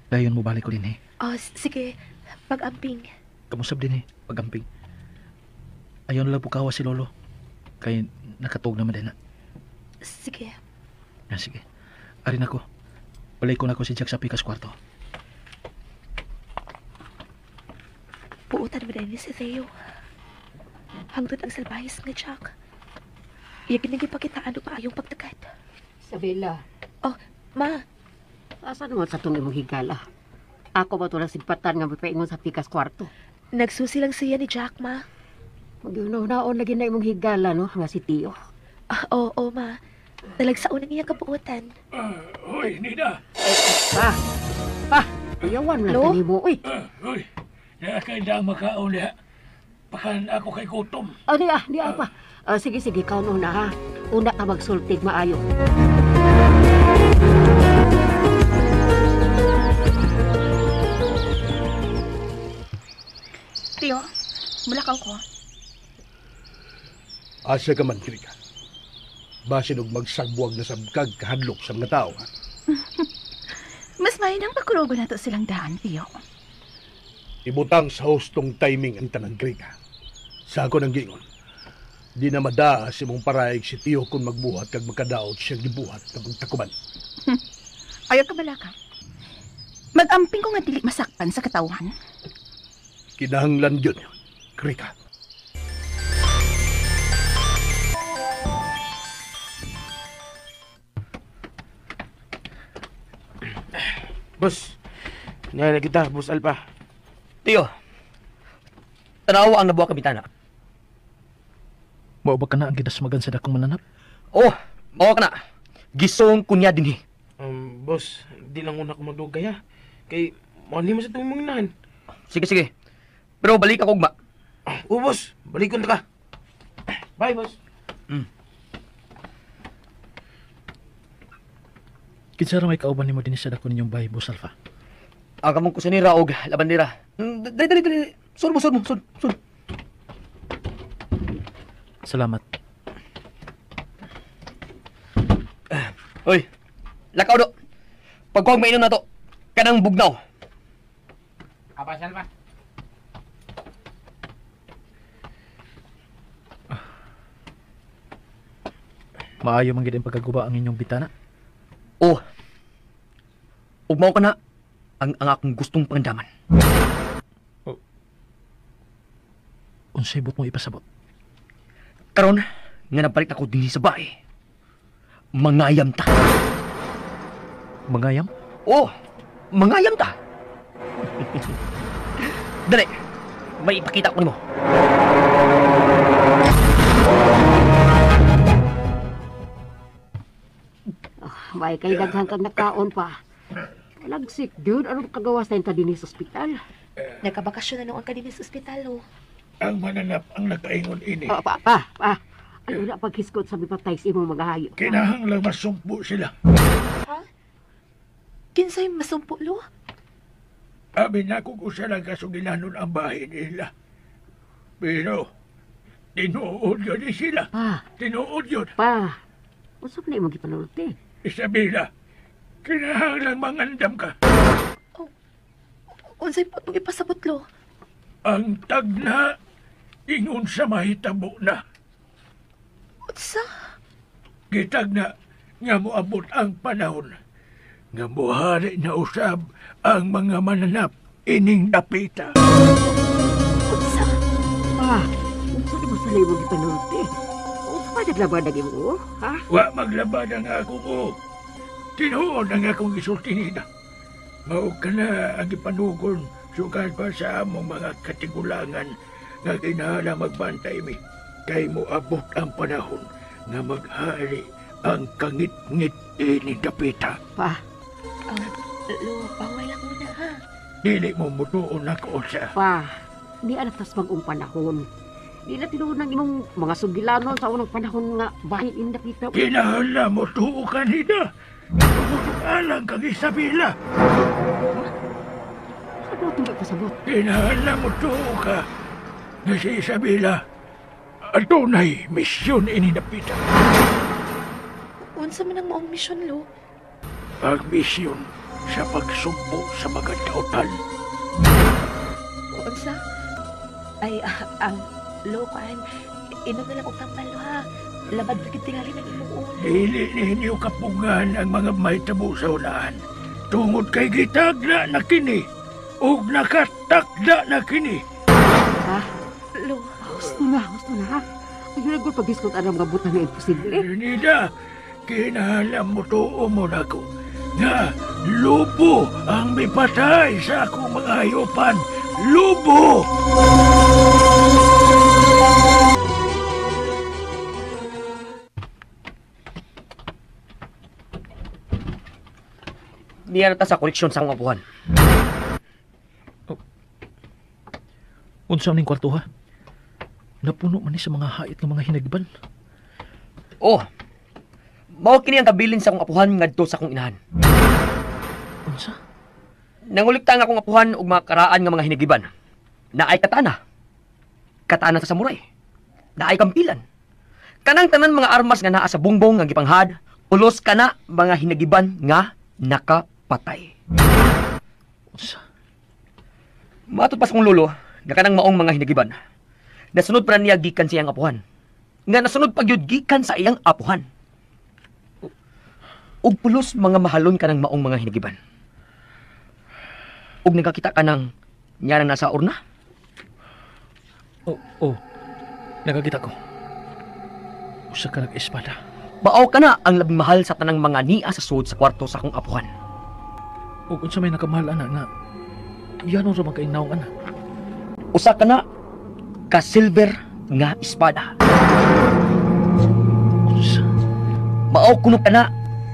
Dayon mo balik ko din eh. Oh, sige. Pag-amping. Kamusab din eh. Pag-amping. Ayaw na lang pukawa si Lolo. Kay nakatog naman din na. Sige. Ah, sige. Arin ako. Balik ko na ako si Jack sa pikas kwarto. Puutan mo din si Theo. Hangtod ang salbahis nga Jack. Iyagin nang ipakitaan o maayong pagtagad. Isabela. Oh, ma. Asa naman sa itong imong higala? Ako ba ito lang simpatan nga mapaingon sa pikas kwarto? Nagsusi lang siya ni Jack, ma. Mag-unaon lagi na imong higala, no? Nga si Tio. Ah, oo, oh, ma. Talagsaon ang iyang kabuotan. Hoy, Nina. Pa! Pa! Uyawan lang Lo? kanimo, uy. Hoy, nakakaindang makaon niya. Pakan ako kay gutom. Oh, di ah, di ah pa. Sige, sige, kaon una, ha? Una ka magsultig maayo. Tio, mulakaw ko. Asa ka man, Krika. Basin og magsagbuwag na sabkag kahadlok sa mga tao. Ha? Mas may nang pakurogo na to silang daan, Tio. Ibutang sa hustong timing ang tanang Krika. Sa ako ng gingon, di na madaa si mong paraig si Tio kung magbuhat kag magkadaot siyang gibuhat na magtakuban. Ayaw ka balaka. Mag-amping ko nga dili masakpan sa katawhan. Kinahanglan yun, Krika. Boss, niya na kita, Boss Alpa. Tio, tanawa ang nabuha kabitana. Mao ba ka na ang gidasmagan sa dakong mananap? Oh, mao ka na. Gisong kunya dinhi. Boss, di lang una ko magdugay ha. Kay, maani mo sa itong imong inahan. Sige, sige. Pero balik ako ugma. Oh, boss, balikon ta ka. Bye, boss. Kinsa ra may kauban nimo dinhi sa dako ninyong bahay, Boss Alpha? Ang kamong kusinira og labandera. Dali, dali, dali. Sud mo, sud mo, sud, sud. Salamat. Hoy, lakaw do. Pagkuwag mainom na to, kanang bugnaw. Apa, Salva? Maayo man gid ang pagkaguba ang inyong bitana. Oh. Ug mao ka na ang akong gustong pangandaman. Oh. Unsay buot mo ipasabot? Karon nga nabalik ako dinhi sa bahay. Mangayam ta. Mangayam? Oh, mangayam ta. Dali, may ipakita ko nimo. May kay daghan kang nakaon pa. Lagsik, dude. Anong kagawas na yung dinhi sa ospital? Nagkabakasyon na noon ka dinhi sa ospital, oh. Ang mananap ang nakaingon ini. Oh, pa, pa, pa. Ano na paghiskot sa mipatay sa imong mga hayo? Kinahanglang masumpo sila. Ha? Kinsay masumpo, lo? Abi na kung usa lang kasugilanon ang bahay nila. Pero, tinuod yun sila. Pa. Tinuod yun. Pa, usap na imong gipanulti. Isabela, kinahanglang mangandam ka. Oh, unsay po itong ipasabot, lo? Ang tagna, ingon sa mahitabo na. Unsa? Gitagna, Nga moabot ang panahon nga muhari na usab ang mga mananap ining dapita. Unsa? Pa, unsa di mo sa imong gipanulti? Unsa pa naglaban ang imo, ha? Wa maglaban ang akong o. Tinuod ang akong gisulti nila. Mao ka na ang gipanugon sukad pa sa among mga katigulangan nga kinahanglan magbantay mi. Kay moabot ang panahon nga maghari ang kangit-ngit ini dapita. Pa? Lo, paway lang muna, ha? Dili mo mutuon ako sa... Pa, di anak tas bagong panahon. Di na tinuod ng imong mga sugilanon sa unang panahon nga bahin in dapita. Kinahanglan mo tuo kanina. Tumutukalang kang Isabela. Ano itong pasabot? Kinahanglan mo tuo ka na si Isabela adunay misyon ini dapita. Unsa man ang maong misyon, Lo? Ang misyon sa pagsumbo sa mga tautan. Unsa? Ay, Lo, kuan, inom na lang og tambal, Lo, ha? Labad na gid tingali ng imong ulo. Dili ninyo kapungan ang mga mahitabo sa unahan. Tungod kay gitagna na kini ug nakatakda na kini. Ha? Lo, gusto na, ha? Ayun ang pag-isgot ang mga butang nga imposible. Nida, kinahanglan mo tuo mo na ko nga lubo ang mipatay sa akong mga hayupan. Lubo! Niya na ta sa koleksyon sa akong apuhan. Oh. Unsa ning kwarto, ha? Napuno man ni sa mga hait ng mga hinagban. Oh. Mao kini ang kabilin sa akong apuhan ngadto sa akong inahan. Unsa? Nangulikta ang akong apuhan og mga karaan nga mga hinagiban. Naay katana. Katana sa samurai. Naay kampilan. Kanang tanan mga armas nga naa sa bungbong nga gipanghad, ulos kana mga hinagiban nga nakapatay. Unsa? Matod pa sa akong lolo nga kanang maong mga hinagiban. Nasunod pa niya gikan sa iyang apuhan. Nga nasunod pa gyud gikan sa iyang apuhan. Ug pulos mga mahalon kanang maong mga hinagiban. Ug nagakita ka ng niya na nasa urna? Oh, nagakita ko. Usa ka nag-espada. Bao ka na ang labing mahal sa tanang mga nia sa suod sa kwarto sa akong apuhan. Ug unsa may nakamahal ana nga yan ra man kay naong ana. Usa ka na ka silver nga espada. Unsa? Mao kuno ka na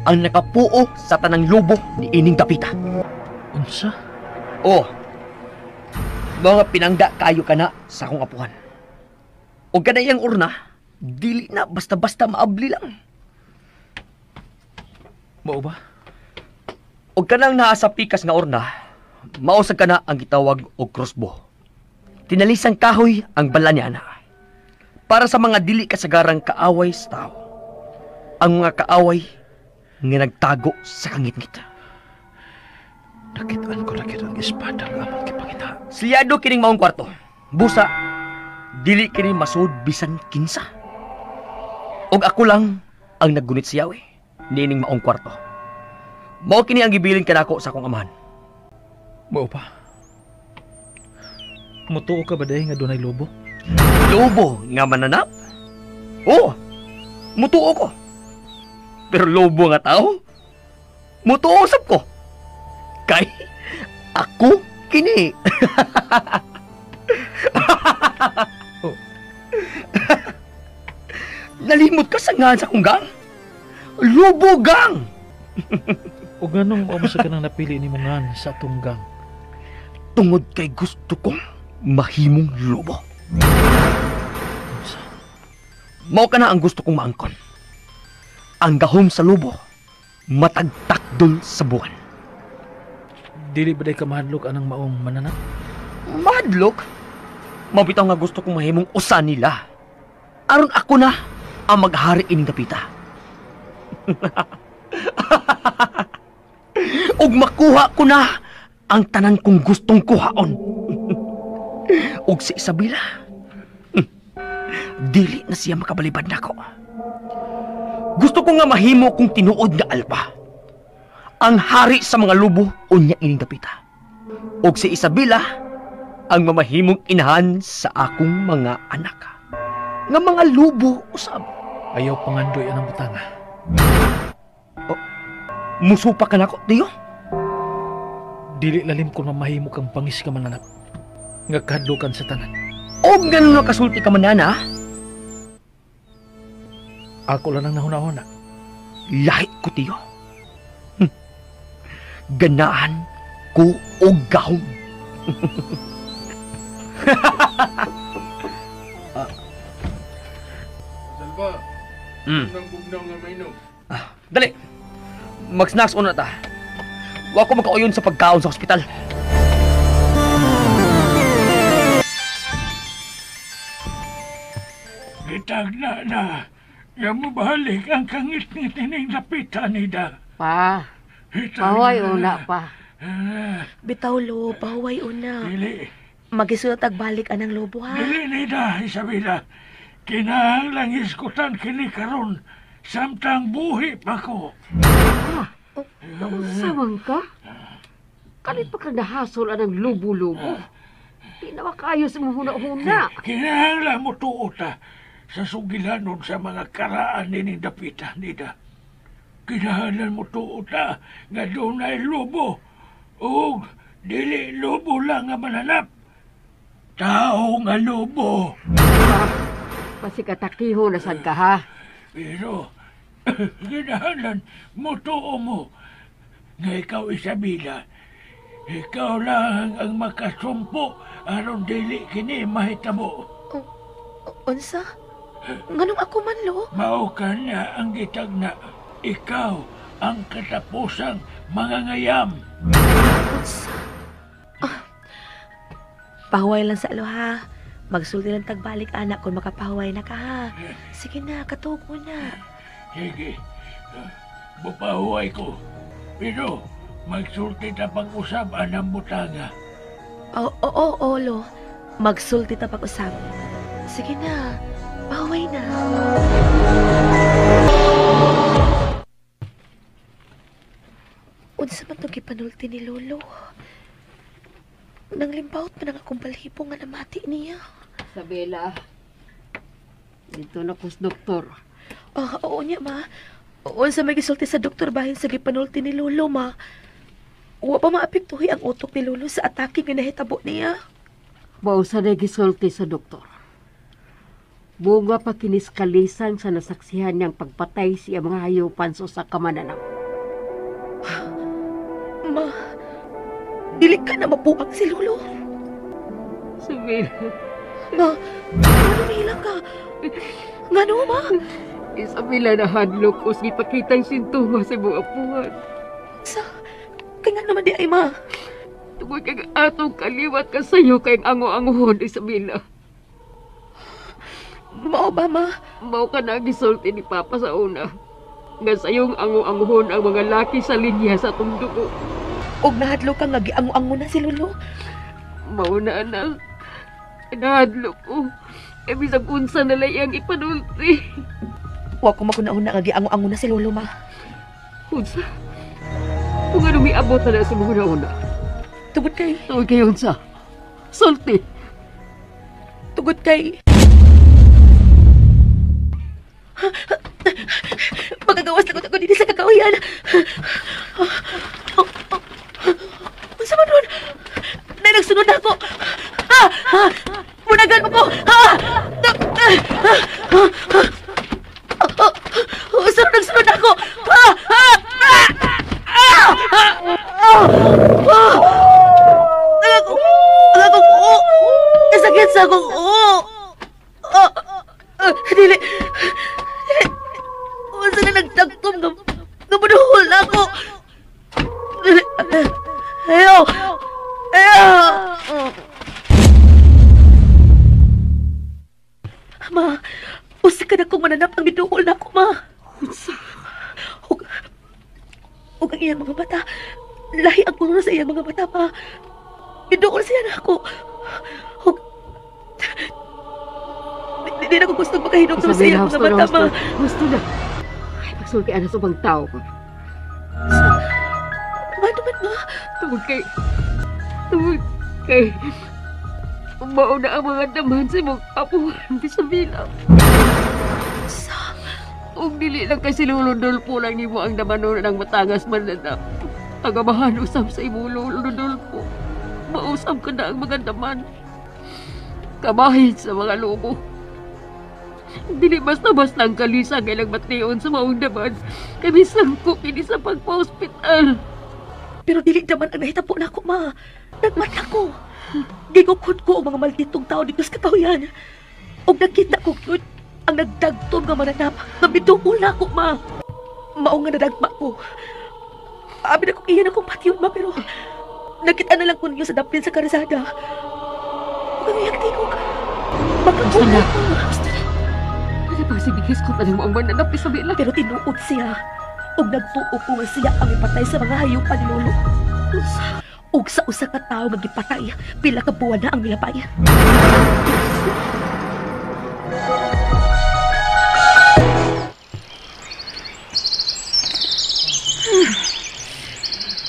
ang nakapuo sa tanang lobo ni ining dapita. Unsa? Oh. Mga pinangga kayo ka na sa akong apuhan. Og kanayang urna, dili na basta-basta maabli lang. Mao ba? Og kanang naa sa pikas nga urna, mao sa kana ang gitawag og crossbow. Tinalisang kahoy ang bala niya na. Para sa mga dili kasagarang kaaway sa tao. Ang mga kaaway nga nagtago sa kangitngit. Nakitaan ko lagi ang espada nga among gipangita. Siyado kining maong kwarto. Busa, dili kini masud bisan kinsa. Og ako lang ang naggunit siya we niining maong kwarto. Mao kini ang gibilin kanako sa akong amahan. Mao pa. Mutuo ka ba dahi nga dunay lobo? Lobo nga mananap? Oo, mutuo ko. Pero lobo nga tao? Mutuo sab ko. Kay ako kini. Oh. Nalimot ka sa ngan sa akong gang? Lobo gang! O ganong mao sa kanang napili ni mo ngan sa atong gang? Tungod kay gusto kong mahimong lobo. Unsa? Mao ka na ang gusto kong maangkon. Ang gahom sa lobo, matagtakdol sa buwan. Dili ba day ka mahadlok anang maong mananap? Mahadlok? Mabitaw nga gusto kong mahimong usa nila. Aron ako na ang maghari ining dapita. Ug makuha ko na ang tanan kong gustong kuhaon. Ug si Isabela, dili na siya makabalibad nako. Gusto ko nga mahimo kung tinuod nga alpa. Ang hari sa mga lubo unya ining dapita. Og si Isabela ang mamahimong inahan sa akong mga anak. Nga mga lubo usab. Ayaw pangandoy anang butanga. Oh, musupa ka nako, Tiyo? Dili lalim kung mamahimo kang bangis ka mananap. Nga kahadlukan sa tanan. Og ganun na kasulti ka manana? Ako lang ang nahuna-huna. Lahi ko, Tiyo. Ganaan ko og gahom. Salva, nang bugnaw nga mainom. Dali, mag-snacks una ta. Wa ko makauyon sa pagkaon sa ospital. Gitagna na. Nga mabalik ang kangit-ngit ining lapitan nida. Pa, pahuway una pa. Bitaw lo, pahuway una. Dili. Magisulat agbalik anang lobo ha. Dili nida, Isabela. Kinahanglang iskutan kini karon samtang buhi pa ko. Unsa man ka? Kalit pa kang nahasol anang lubo-lubo. Di na makaayos sa imong huna-huna. Kinahanglan mo tuo ta sa sugilanon sa mga karaan nining dapita nida. Kinahanglan mo tuo ta nga dunay lobo ug dili lobo lang nga mananap. Tao nga lobo. Pasikatakiho na sad ka ha. Pero kinahanglan mo tuo mo nga ikaw, Isabela, ikaw lang ang makasumpo aron dili kini mahitabo. Unsa? Nganong ako man lo? Mao ka na ang gitagna. Ikaw ang katapusang mangangayam. Unsa? Pahuway lang sa alo ha. Magsulti lang tagbalik anak kung makapahuway na ka ha. Sige na, katugo na. Sige, bupahuway ko. Pero magsulti ta pag-usab anang butanga. Oo, lo. Magsulti ta pag-usab. Sige na, pahuway na. Unsa man itong gipanulti ni Lolo? Nang limbawot man ang akong balhibo nga namati niya. Isabela, dito na kus doktor. Oo niya, ma. Unsa may gisulti sa doktor bahin sa gipanulti ni Lolo, ma. Wa pa maapektuhi ang utok ni Lolo sa atake nga nahitabo niya. Mausa na gisulti sa doktor. Bunga pa kinis kalisan sa nasaksihan niyang pagpatay siya mga hayupan sa usa ka mananap. Ma, dili ka na mabuang si Lolo. Isabela. Ma, ano hilang ka? Ngano, ma? Isabela, nahadlok ko gipakita ang sintomas sa imong apuhan. Sa, kaya nga naman di ay, ma. Tungod kay atong kaliwat ka sayo kay ango-angohon, Isabela. Mao ba, ma? Mao ka na gisulti ni Papa sa una. Nga sayong ango-angohon ang mga laki sa linya sa atong dugo. Og nahadlok ka nga giango-ango na si Lolo. Mao na, anak. Nahadlok ko. E bisag unsa na lang iyang ipanulti. Wa ko makuna-una nga giango-ango na si Lolo, ma. Unsa? Kung ano miabot na sa mga una-una? Tugod kay... Tugod kay unsa? Sulti. Tugod kay... Magagawas na ko dito sa kakahuyan. Unsa man ron? Nay, nagsunod na ako. Ha! Ha! Munagan mo ko! Ha! Unsa man nagsunod na ako? Ha! Ha! Ang akong oo! Nasakit sa akong oo! Dili! Unsa na nagtagtom nga manuhol na ako! Dili! Ayaw! Ayaw! Ma, usa ka na kong mananap ang miduhol na ako, ma. Unsa? Ug ang iyang mga mata, lahi ang kulor sa iyang mga mata, ma. Miduhol siya na ako. Ug di na ko gusto makahinom sa iyang mga mata, ma. Gusto na. pagsultian sa ubang tao. Nga naman ma? Tungod kay mauna ang mga damahan sa imong apuhan, Isabela. Sa? Ug dili lang kay si Lolo Dolpo lang nimo ang damanon ng matangas man na tagamahan usab sa imong Lolo Dolpo. Mausab ka na ang mga daman. Kabahin sa mga lobo. Dili basta-basta ang kalisa kay lang bation sa maong daman. Kay bisan ko kini sa pagpa-hospital. Pero dili daman ang nahitabo na ako, ma. Nagmata ko. Gigukod ko ang mga malditong tao dito sa kakahuyan. Og nakita ko yun ang nagdagtom nga mananap. Nabituol na ako, ma. Mao nga nadagma ko. Abi na kong iyan akong patyon, ma, pero nakita na lang ko ninyo sa dapin sa karsada. Huwag ang iyang tingog. Makagulat ko. Basta na. Ano ba si Bigis ko tanong mo ang mananap, Isabela? Pero tinuod siya. Og nagtuo ko nga siya ang ipatay sa mga hayupan ni Lolo. Og sa usa ka tawo nga gipatay, pila ka buwan na ang milabay.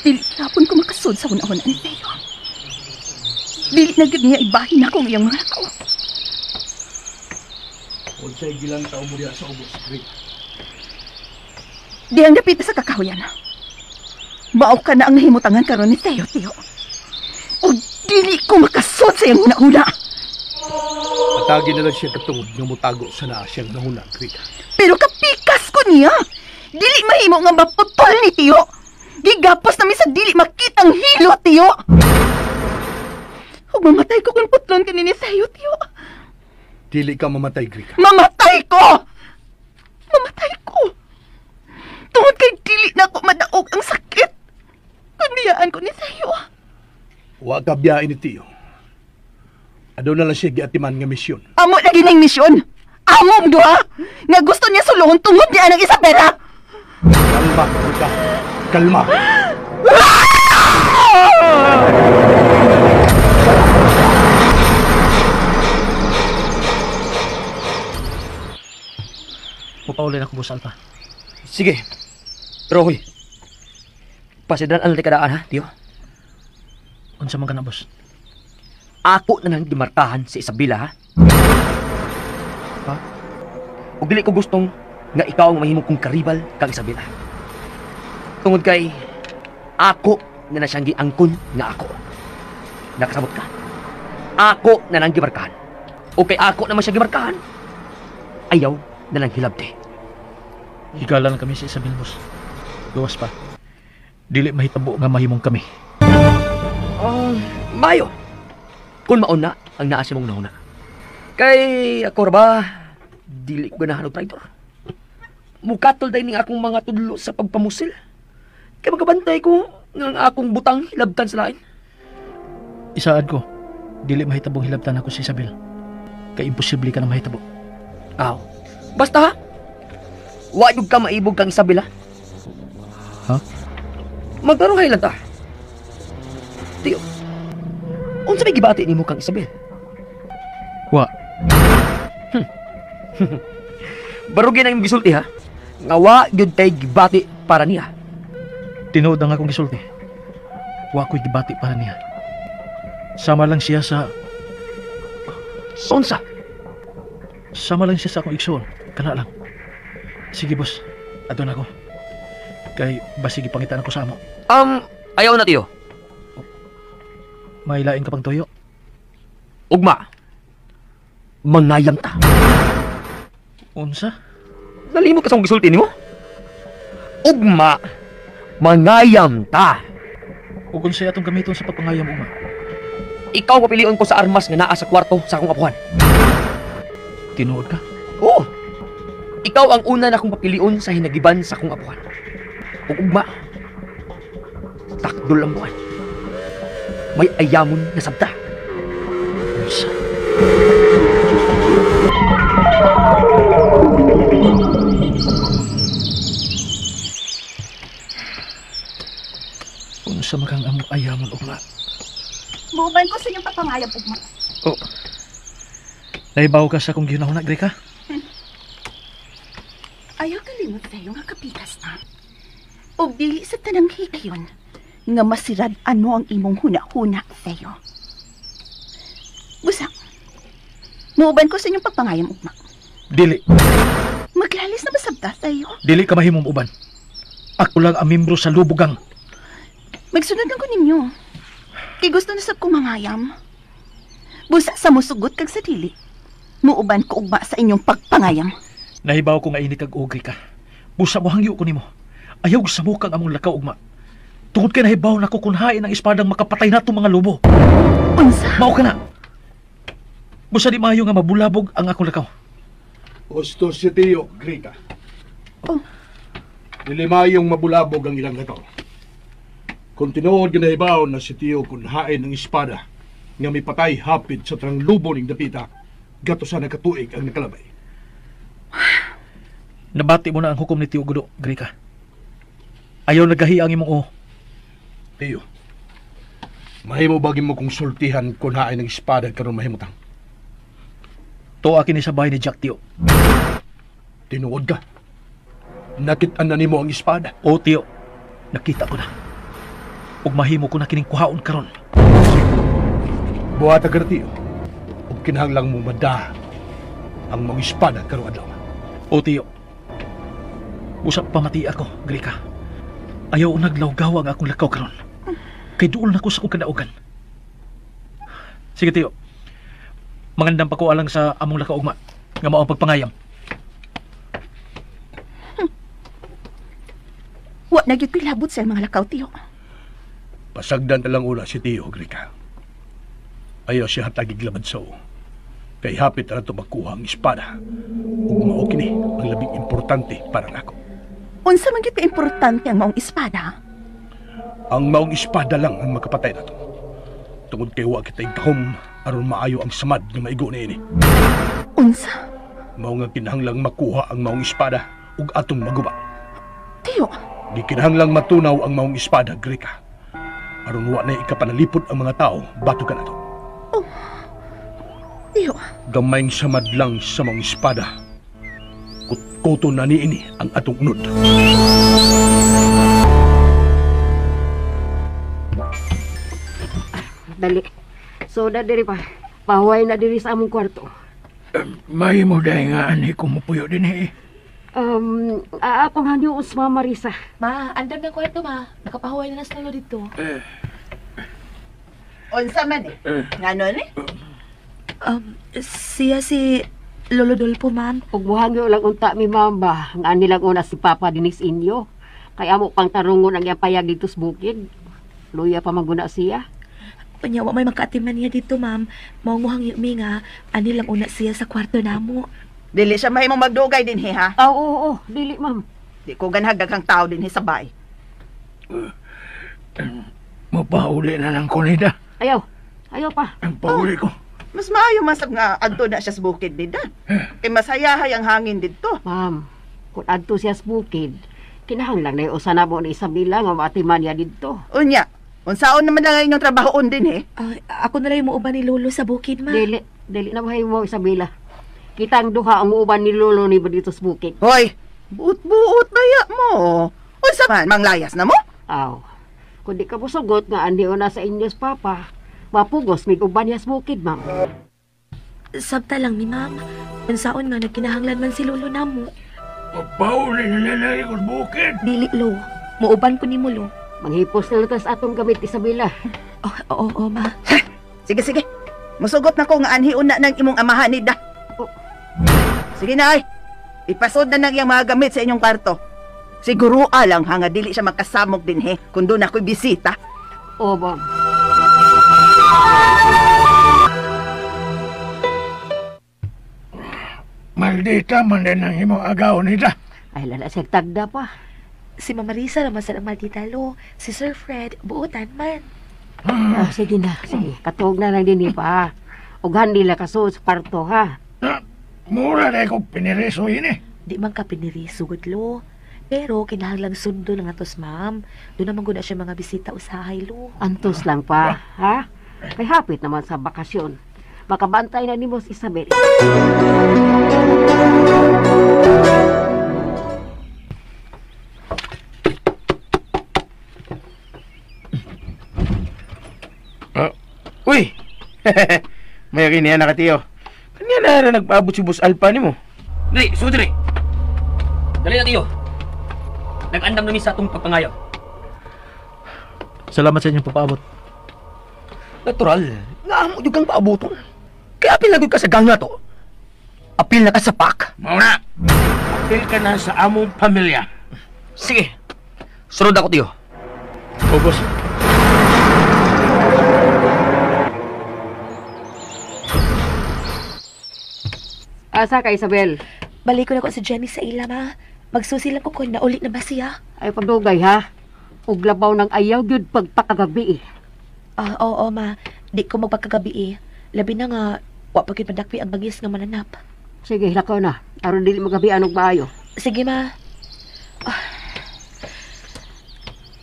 Dili tapon ko makasud sa una-una ni Theo. Dili na gyud niya ibahin akong iyang mga tao. Unsay gilang tao mo diha sa ubos, Rick? Dihang dapita sa kakahuyan. Mao ka na ang nahimutangan karon ni Theo, Theo. O dili ko makasud sa iyang una-una. Atagi na lang siya katungod nga mutago sa naa siyang nahuna, Rick. Pero kapikas ko niya. Dili mahimo nga maputol ni Theo. Gigapos nami sa dili makitang hilo, Theo. Ug mamatay ko kung putlon kini ni Theo, Theo. Dili ka mamatay, Grika. Mamatay ko! Mamatay ko! Tungod kay dili na ako madaog ang sakit. Kundiyaan ko ni Theo. Wa ka biyain ni Theo. Aduna lang siya giatiman nga misyon. Amo lagi ning misyon. Among duha nga gusto niya sulungon tungod niya ng Isabela. Kalma, Grika. Kalma. Papaulin ako, Boss Alpha. Sige. Pero huy, pasidran ang kadaan ha, Tiyo. Unsa man ka na, boss? Ako na nang gimarkahan si Isabela, ha? Ha? Ug dili ko gustong nga ikaw ang mahimo kong karibal kang Isabela. Tungod kay ako na na siyang giangkon nga ako. Nakasabot ka? Ako na nang gimarkahan. O kay ako naman siya gimarkahan, ayaw na nang hilabte. Higala lang kami sa Isabel, boss. Gawas pa. Dili mahitabo nga mahimong kami. Mayo. Kung mauna, ang naa sa mong nauna. Kay ako ra ba, dili ko ganahan og traitor. Mukatol day ning akong mga tudlo sa pagpamusil. Kay magabantay ko nga ang akong butang hilabtan sa lain. Isaad ko, dili mahitabong hilabtan ako si Isabel. Kay imposible ka na mahitabo. Aw. Basta ha, wa jud ka maibog kang Isabel ha. Ha? Magkaroon lang ta. Tiyo, unsa may gibati nimo kang Isabel? Wa. Barugin ang imong gisulti ha. Nga wa gyud kay gibati para niya. Tinuod ang akong gisulti. Wa ko'y gibati para niya. Sama lang siya sa... Unsa? Sama lang siya sa akong igsoon. Kana lang. Sige, boss. Adto na ako. Kay basig ipangitaan ako sa amo. Ayaw na, Tiyo. May lain ka pang tuyo? Ugma. Mangayam ta. Unsa? Nalimot ka sa akong gisulti nimo? Ugma. Mangayam ta. Ug unsay atong gamiton sa pagpangayam, ugma? Ikaw papilion ko sa armas nga naa sa kwarto sa akong apuhan. Tinuod ka? Oo. Ikaw ang una na akong papilion sa hinagiban sa akong apuhan. Ug ugma, takdol ang buwan. May ayamon na sabta. Unsa? Unsa makang among ayamon, ugma? Buban ko sa inyong pagpangayam, ugma. Oh. Naibaw ka sa akong gihunahuna, Greka? Ayaw kalimot, Theo. maayo nga kapikas na. Og dili sa tanang higayon nga masirad ano ang imong huna-huna, Theo. Busa, muuban ko sa inyong pagpangayam ugma. Dili. Maglalis na basabta, Theo? Dili ka mahimong uban. Ako lang ang membro sa Lubugang. Magsunod lang ko ninyo. Kay gusto na sab kong mangayam. Busa sa musugot kag sa dili. Muuban ko ugma sa inyong pagpangayam. Nahibaw ko nga ini kag ugri ka. Busa mo hangyo ko nimo. Ayaw sa mukang among lakaw ugma. Tungod kay nahibaw na ko kun hain ang espadang makapatay nato mga lobo. Unsa? Mao ka na. Busa di maayo nga mabulabog ang akong lakaw. Gusto si Tio, Greta. Oh. Dili maayong mabulabog ang ilang lakaw. Kung tinuod ginahibaw na si Tio kun hain ang espada nga mipatay hapit sa trang lubo ning dapita, gato sa nakatuig ang nakalabay. Nabati mo na ang hukom ni Tio Gudo, Greka. Ayaw nagahi ang imong o. Tio, mahimo bagin mo kong sultihan kung hain ang espada karon mahimutang. Tuwa kini sa bahay ni Jack, Tio. Tinuod ka? Nakit-an na nimo ang espada? O, Tio. Nakita ko na. Ug mahimo ko na kining kuhaon karon. Buhat ka na, Tio. Ug kinahanglang mo mada ang mga espada karong adlaw. O, Tio. Usap pamati ako, Greka. Ayaw naglawgaw ang akong lakaw karon. Kay duol na ko sa akong kadaugan. Sige, Tio. Mangandam pa ko alang sa among lakaw ugma nga mao ang pagpangayam. Wa na gyud ko'y labot sa mga lakaw, Tio. Pasagdan talang ula si Tio, Greka. Ayaw siya hatagig labad sa o. Kay hapit na ito makuha ang espada. Ug mao kini ang labing importante para nako. Unsa man gyud ka importante ang maong espada? Ang maong espada lang ang makapatay nato. Tungod kay wa kita'y gahom aron maayo ang samad nga maigo niini. Unsa? Mao nga kinahanglang makuha ang maong espada ug atong maguba. Tio, di kinahanglang matunaw ang maong espada, Greka. Aron wa na ikapanalipod ang mga tao bato ka nato. Oh. Tio, gamayng samad lang sa maong espada. Kutkuto na niini ang atong unod. Dali. So na diri pa. Pahuway na diri sa among kwarto. Mahimo dahil nga ani ko mupuyo din eh. Akong hangyo sa Mama Marisa. Ma, andam ng kwarto ma. Nakapahuway na na sa lolo dito. Unsa man eh? Ngano ni? Siya si Lolo Dolpo, ma'am. Ug muhangyo lang unta mi ma'am ba. Nga ani lang una si Papa dinis inyo. Kay amo pang tarungon ang iyang payag dito sa bukid. Luya pa maguna siya. Unya, wa may makaatiman niya dito, ma'am. Mao mo hangyo mi nga ani lang una siya sa kwarto namo. Dili siya mahimong magdugay dinhi, ha? Oo, oo, oo. Dili, ma'am. Di ko ganhag daghang tao dinhi sa bay. Mapauli na lang ko nida. Ayaw. Ayaw pa. Ang pauli ko. Mas maayo masab nga adto na siya sa bukid dida. Kay masayahay ang hangin didto. Ma'am, kung adto siya sa bukid, kinahanglan na usa na mo ni Isabela nga maatiman niya didto. Unya, unsaon naman lang inyong trabahoon din eh? Ako na lang yung muuban ni Lolo sa bukid, ma. Dili, dili na mahimo Isabela. Kita ang duha ang muuban ni Lolo ni dito sa bukid. Hoy, buot-buot baya mo. Unsa man, manglayas na mo? Aw, kung di ka musugot nga andi na sa inyos papa, mapugos mig uban niya sa bukid, ma'am. Sabta lang mi, ma'am. Unsaon nga nagkinahanglan man si Lolo namo. Pauli na lang ko sa bukid. Dili, Lo. Muuban ko nimo, Lo. Manghipos na lang sa atong gamit, Isabela. Oh, oo, oo, ma. Sige, sige. Musugot na ko nga anhiun na ng imong amahan ni da. Oh. Sige na ay. Ipasod na ng iyang mga gamit sa inyong kwarto. Siguro alang ha nga dili siya makasamok din he kung doon ako'y bisita. Oo, ma'am. Maldita man din ang imong agaw nida. Ay, lala siya tagda pa. Si Mama Marisa naman sa maldita, Lo. Si Sir Fred, buotan man. Ah, sige na, sige. Katuog na lang din eh pa. Ughan nila kaso sa kwarto, ha? Mura na ko piniriso yun eh. Di man ka piniriso, good, Lo. Pero kinahanglang sundo na nga tos, ma'am. Doon naman guna siya mga bisita usahay, Lo. Antos lang pa, ha? Kay hapit naman sa bakasyon. Makabantay na ni Boss Isabel. May kini na ka, Tiyo. Kanya na ra nagpaabot si Boss Alpha nimo. Dali, sudri. Dali na, Tiyo. Nag-andam na mi sa atong pagpangayaw. Salamat sa inyong pagpaabot. Natural, nga amo jud kang paaboton. Kaya apil na gud ka sa gang na to. Apil na ka sa pak. Mao na. Apil ka na sa among pamilya. Sige. Sunod ako, Tiyo. O, boss. Asa ka, Isabel? Balik ko na ko si Jenny sa ila, ma. Magsusi lang ko kung nauli na ba siya. Ay, pagdugay, ha? Ug labaw ng ayaw gyud pagpakagabi, eh. Ah, oo, ma. Di ko magpagkagabi, eh. Labi na nga, wa pa gyud madakpi ang bangis nga mananap. Sige, lakaw na. Aron dili magabian og maayo. Sige, ma. Ah.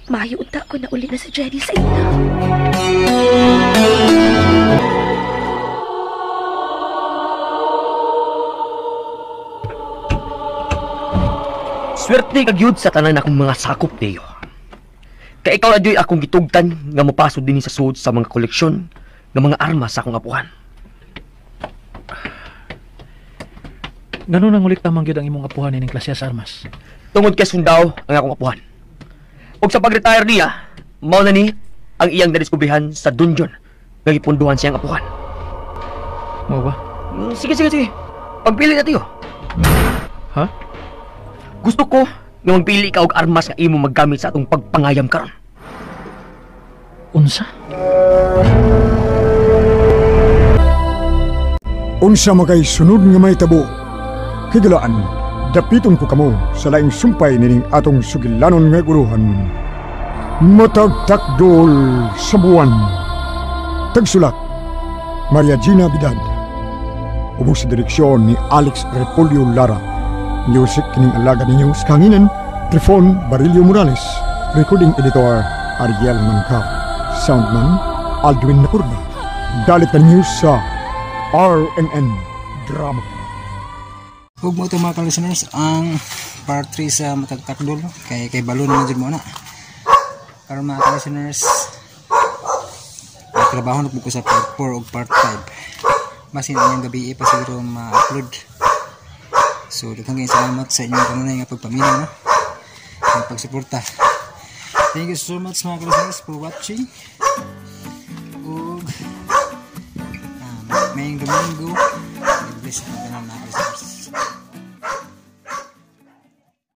Maayo unta ko na uli na si Jenny sa ila. Swerte ka gyud sa tanan akong mga sakop, Teo. Kay ikaw na dyo'y akong gitugtan nga mopasod dinhi sa sud sa mga koleksyon nga mga armas sa akong apuhan. Ngano nang ulit tamang gyud ang imong apuhan ining klase sa armas? Tungod kay sundao ang akong apuhan. Ug sa pag-retire niya, mao na ni ang iyang nadiskubrihan sa dungeon nga gipunduhan siyang apuhan. Mao ba? Sige, sige, sige. Pagpili na, Tiyo. Ha? Gusto ko nga magpili ka og armas nga imo maggamit sa atong pagpangayam karon. Unsa? Unsa makay sunod nga mahitabo? Higalaan, dapiton ko kamo sa laing sumpay nining atong sugilanon nga guluhan. Matagtakdol sa buwan. Tagsulat, Maria Gina Bidad. Ubos sa direksyon ni Alex Repolyo Lara. Music kining alaga ninyo sa kanginan, Trifon Barillo Morales. Recording editor, Ariel Mancao. Soundman, Aldwin Napurba. Dalit na ninyo sa RNN Drama. Ug mo ito mga ka-listeners, ang part 3 sa Matagtakdol, no? Kay balon na dyan mo na. Karon mga ka-listeners, trabaho na po ko sa part 4 o part 5. Masin inyong gabi pa siguro ma-upload. So daghang kayong salamat sa inyong kanunay nga pagpaminaw, no? Nga pagsuporta. Thank you so much mga ka-listeners for watching. Ug mayong Domingo, God bless ang tanan mga ka-listeners.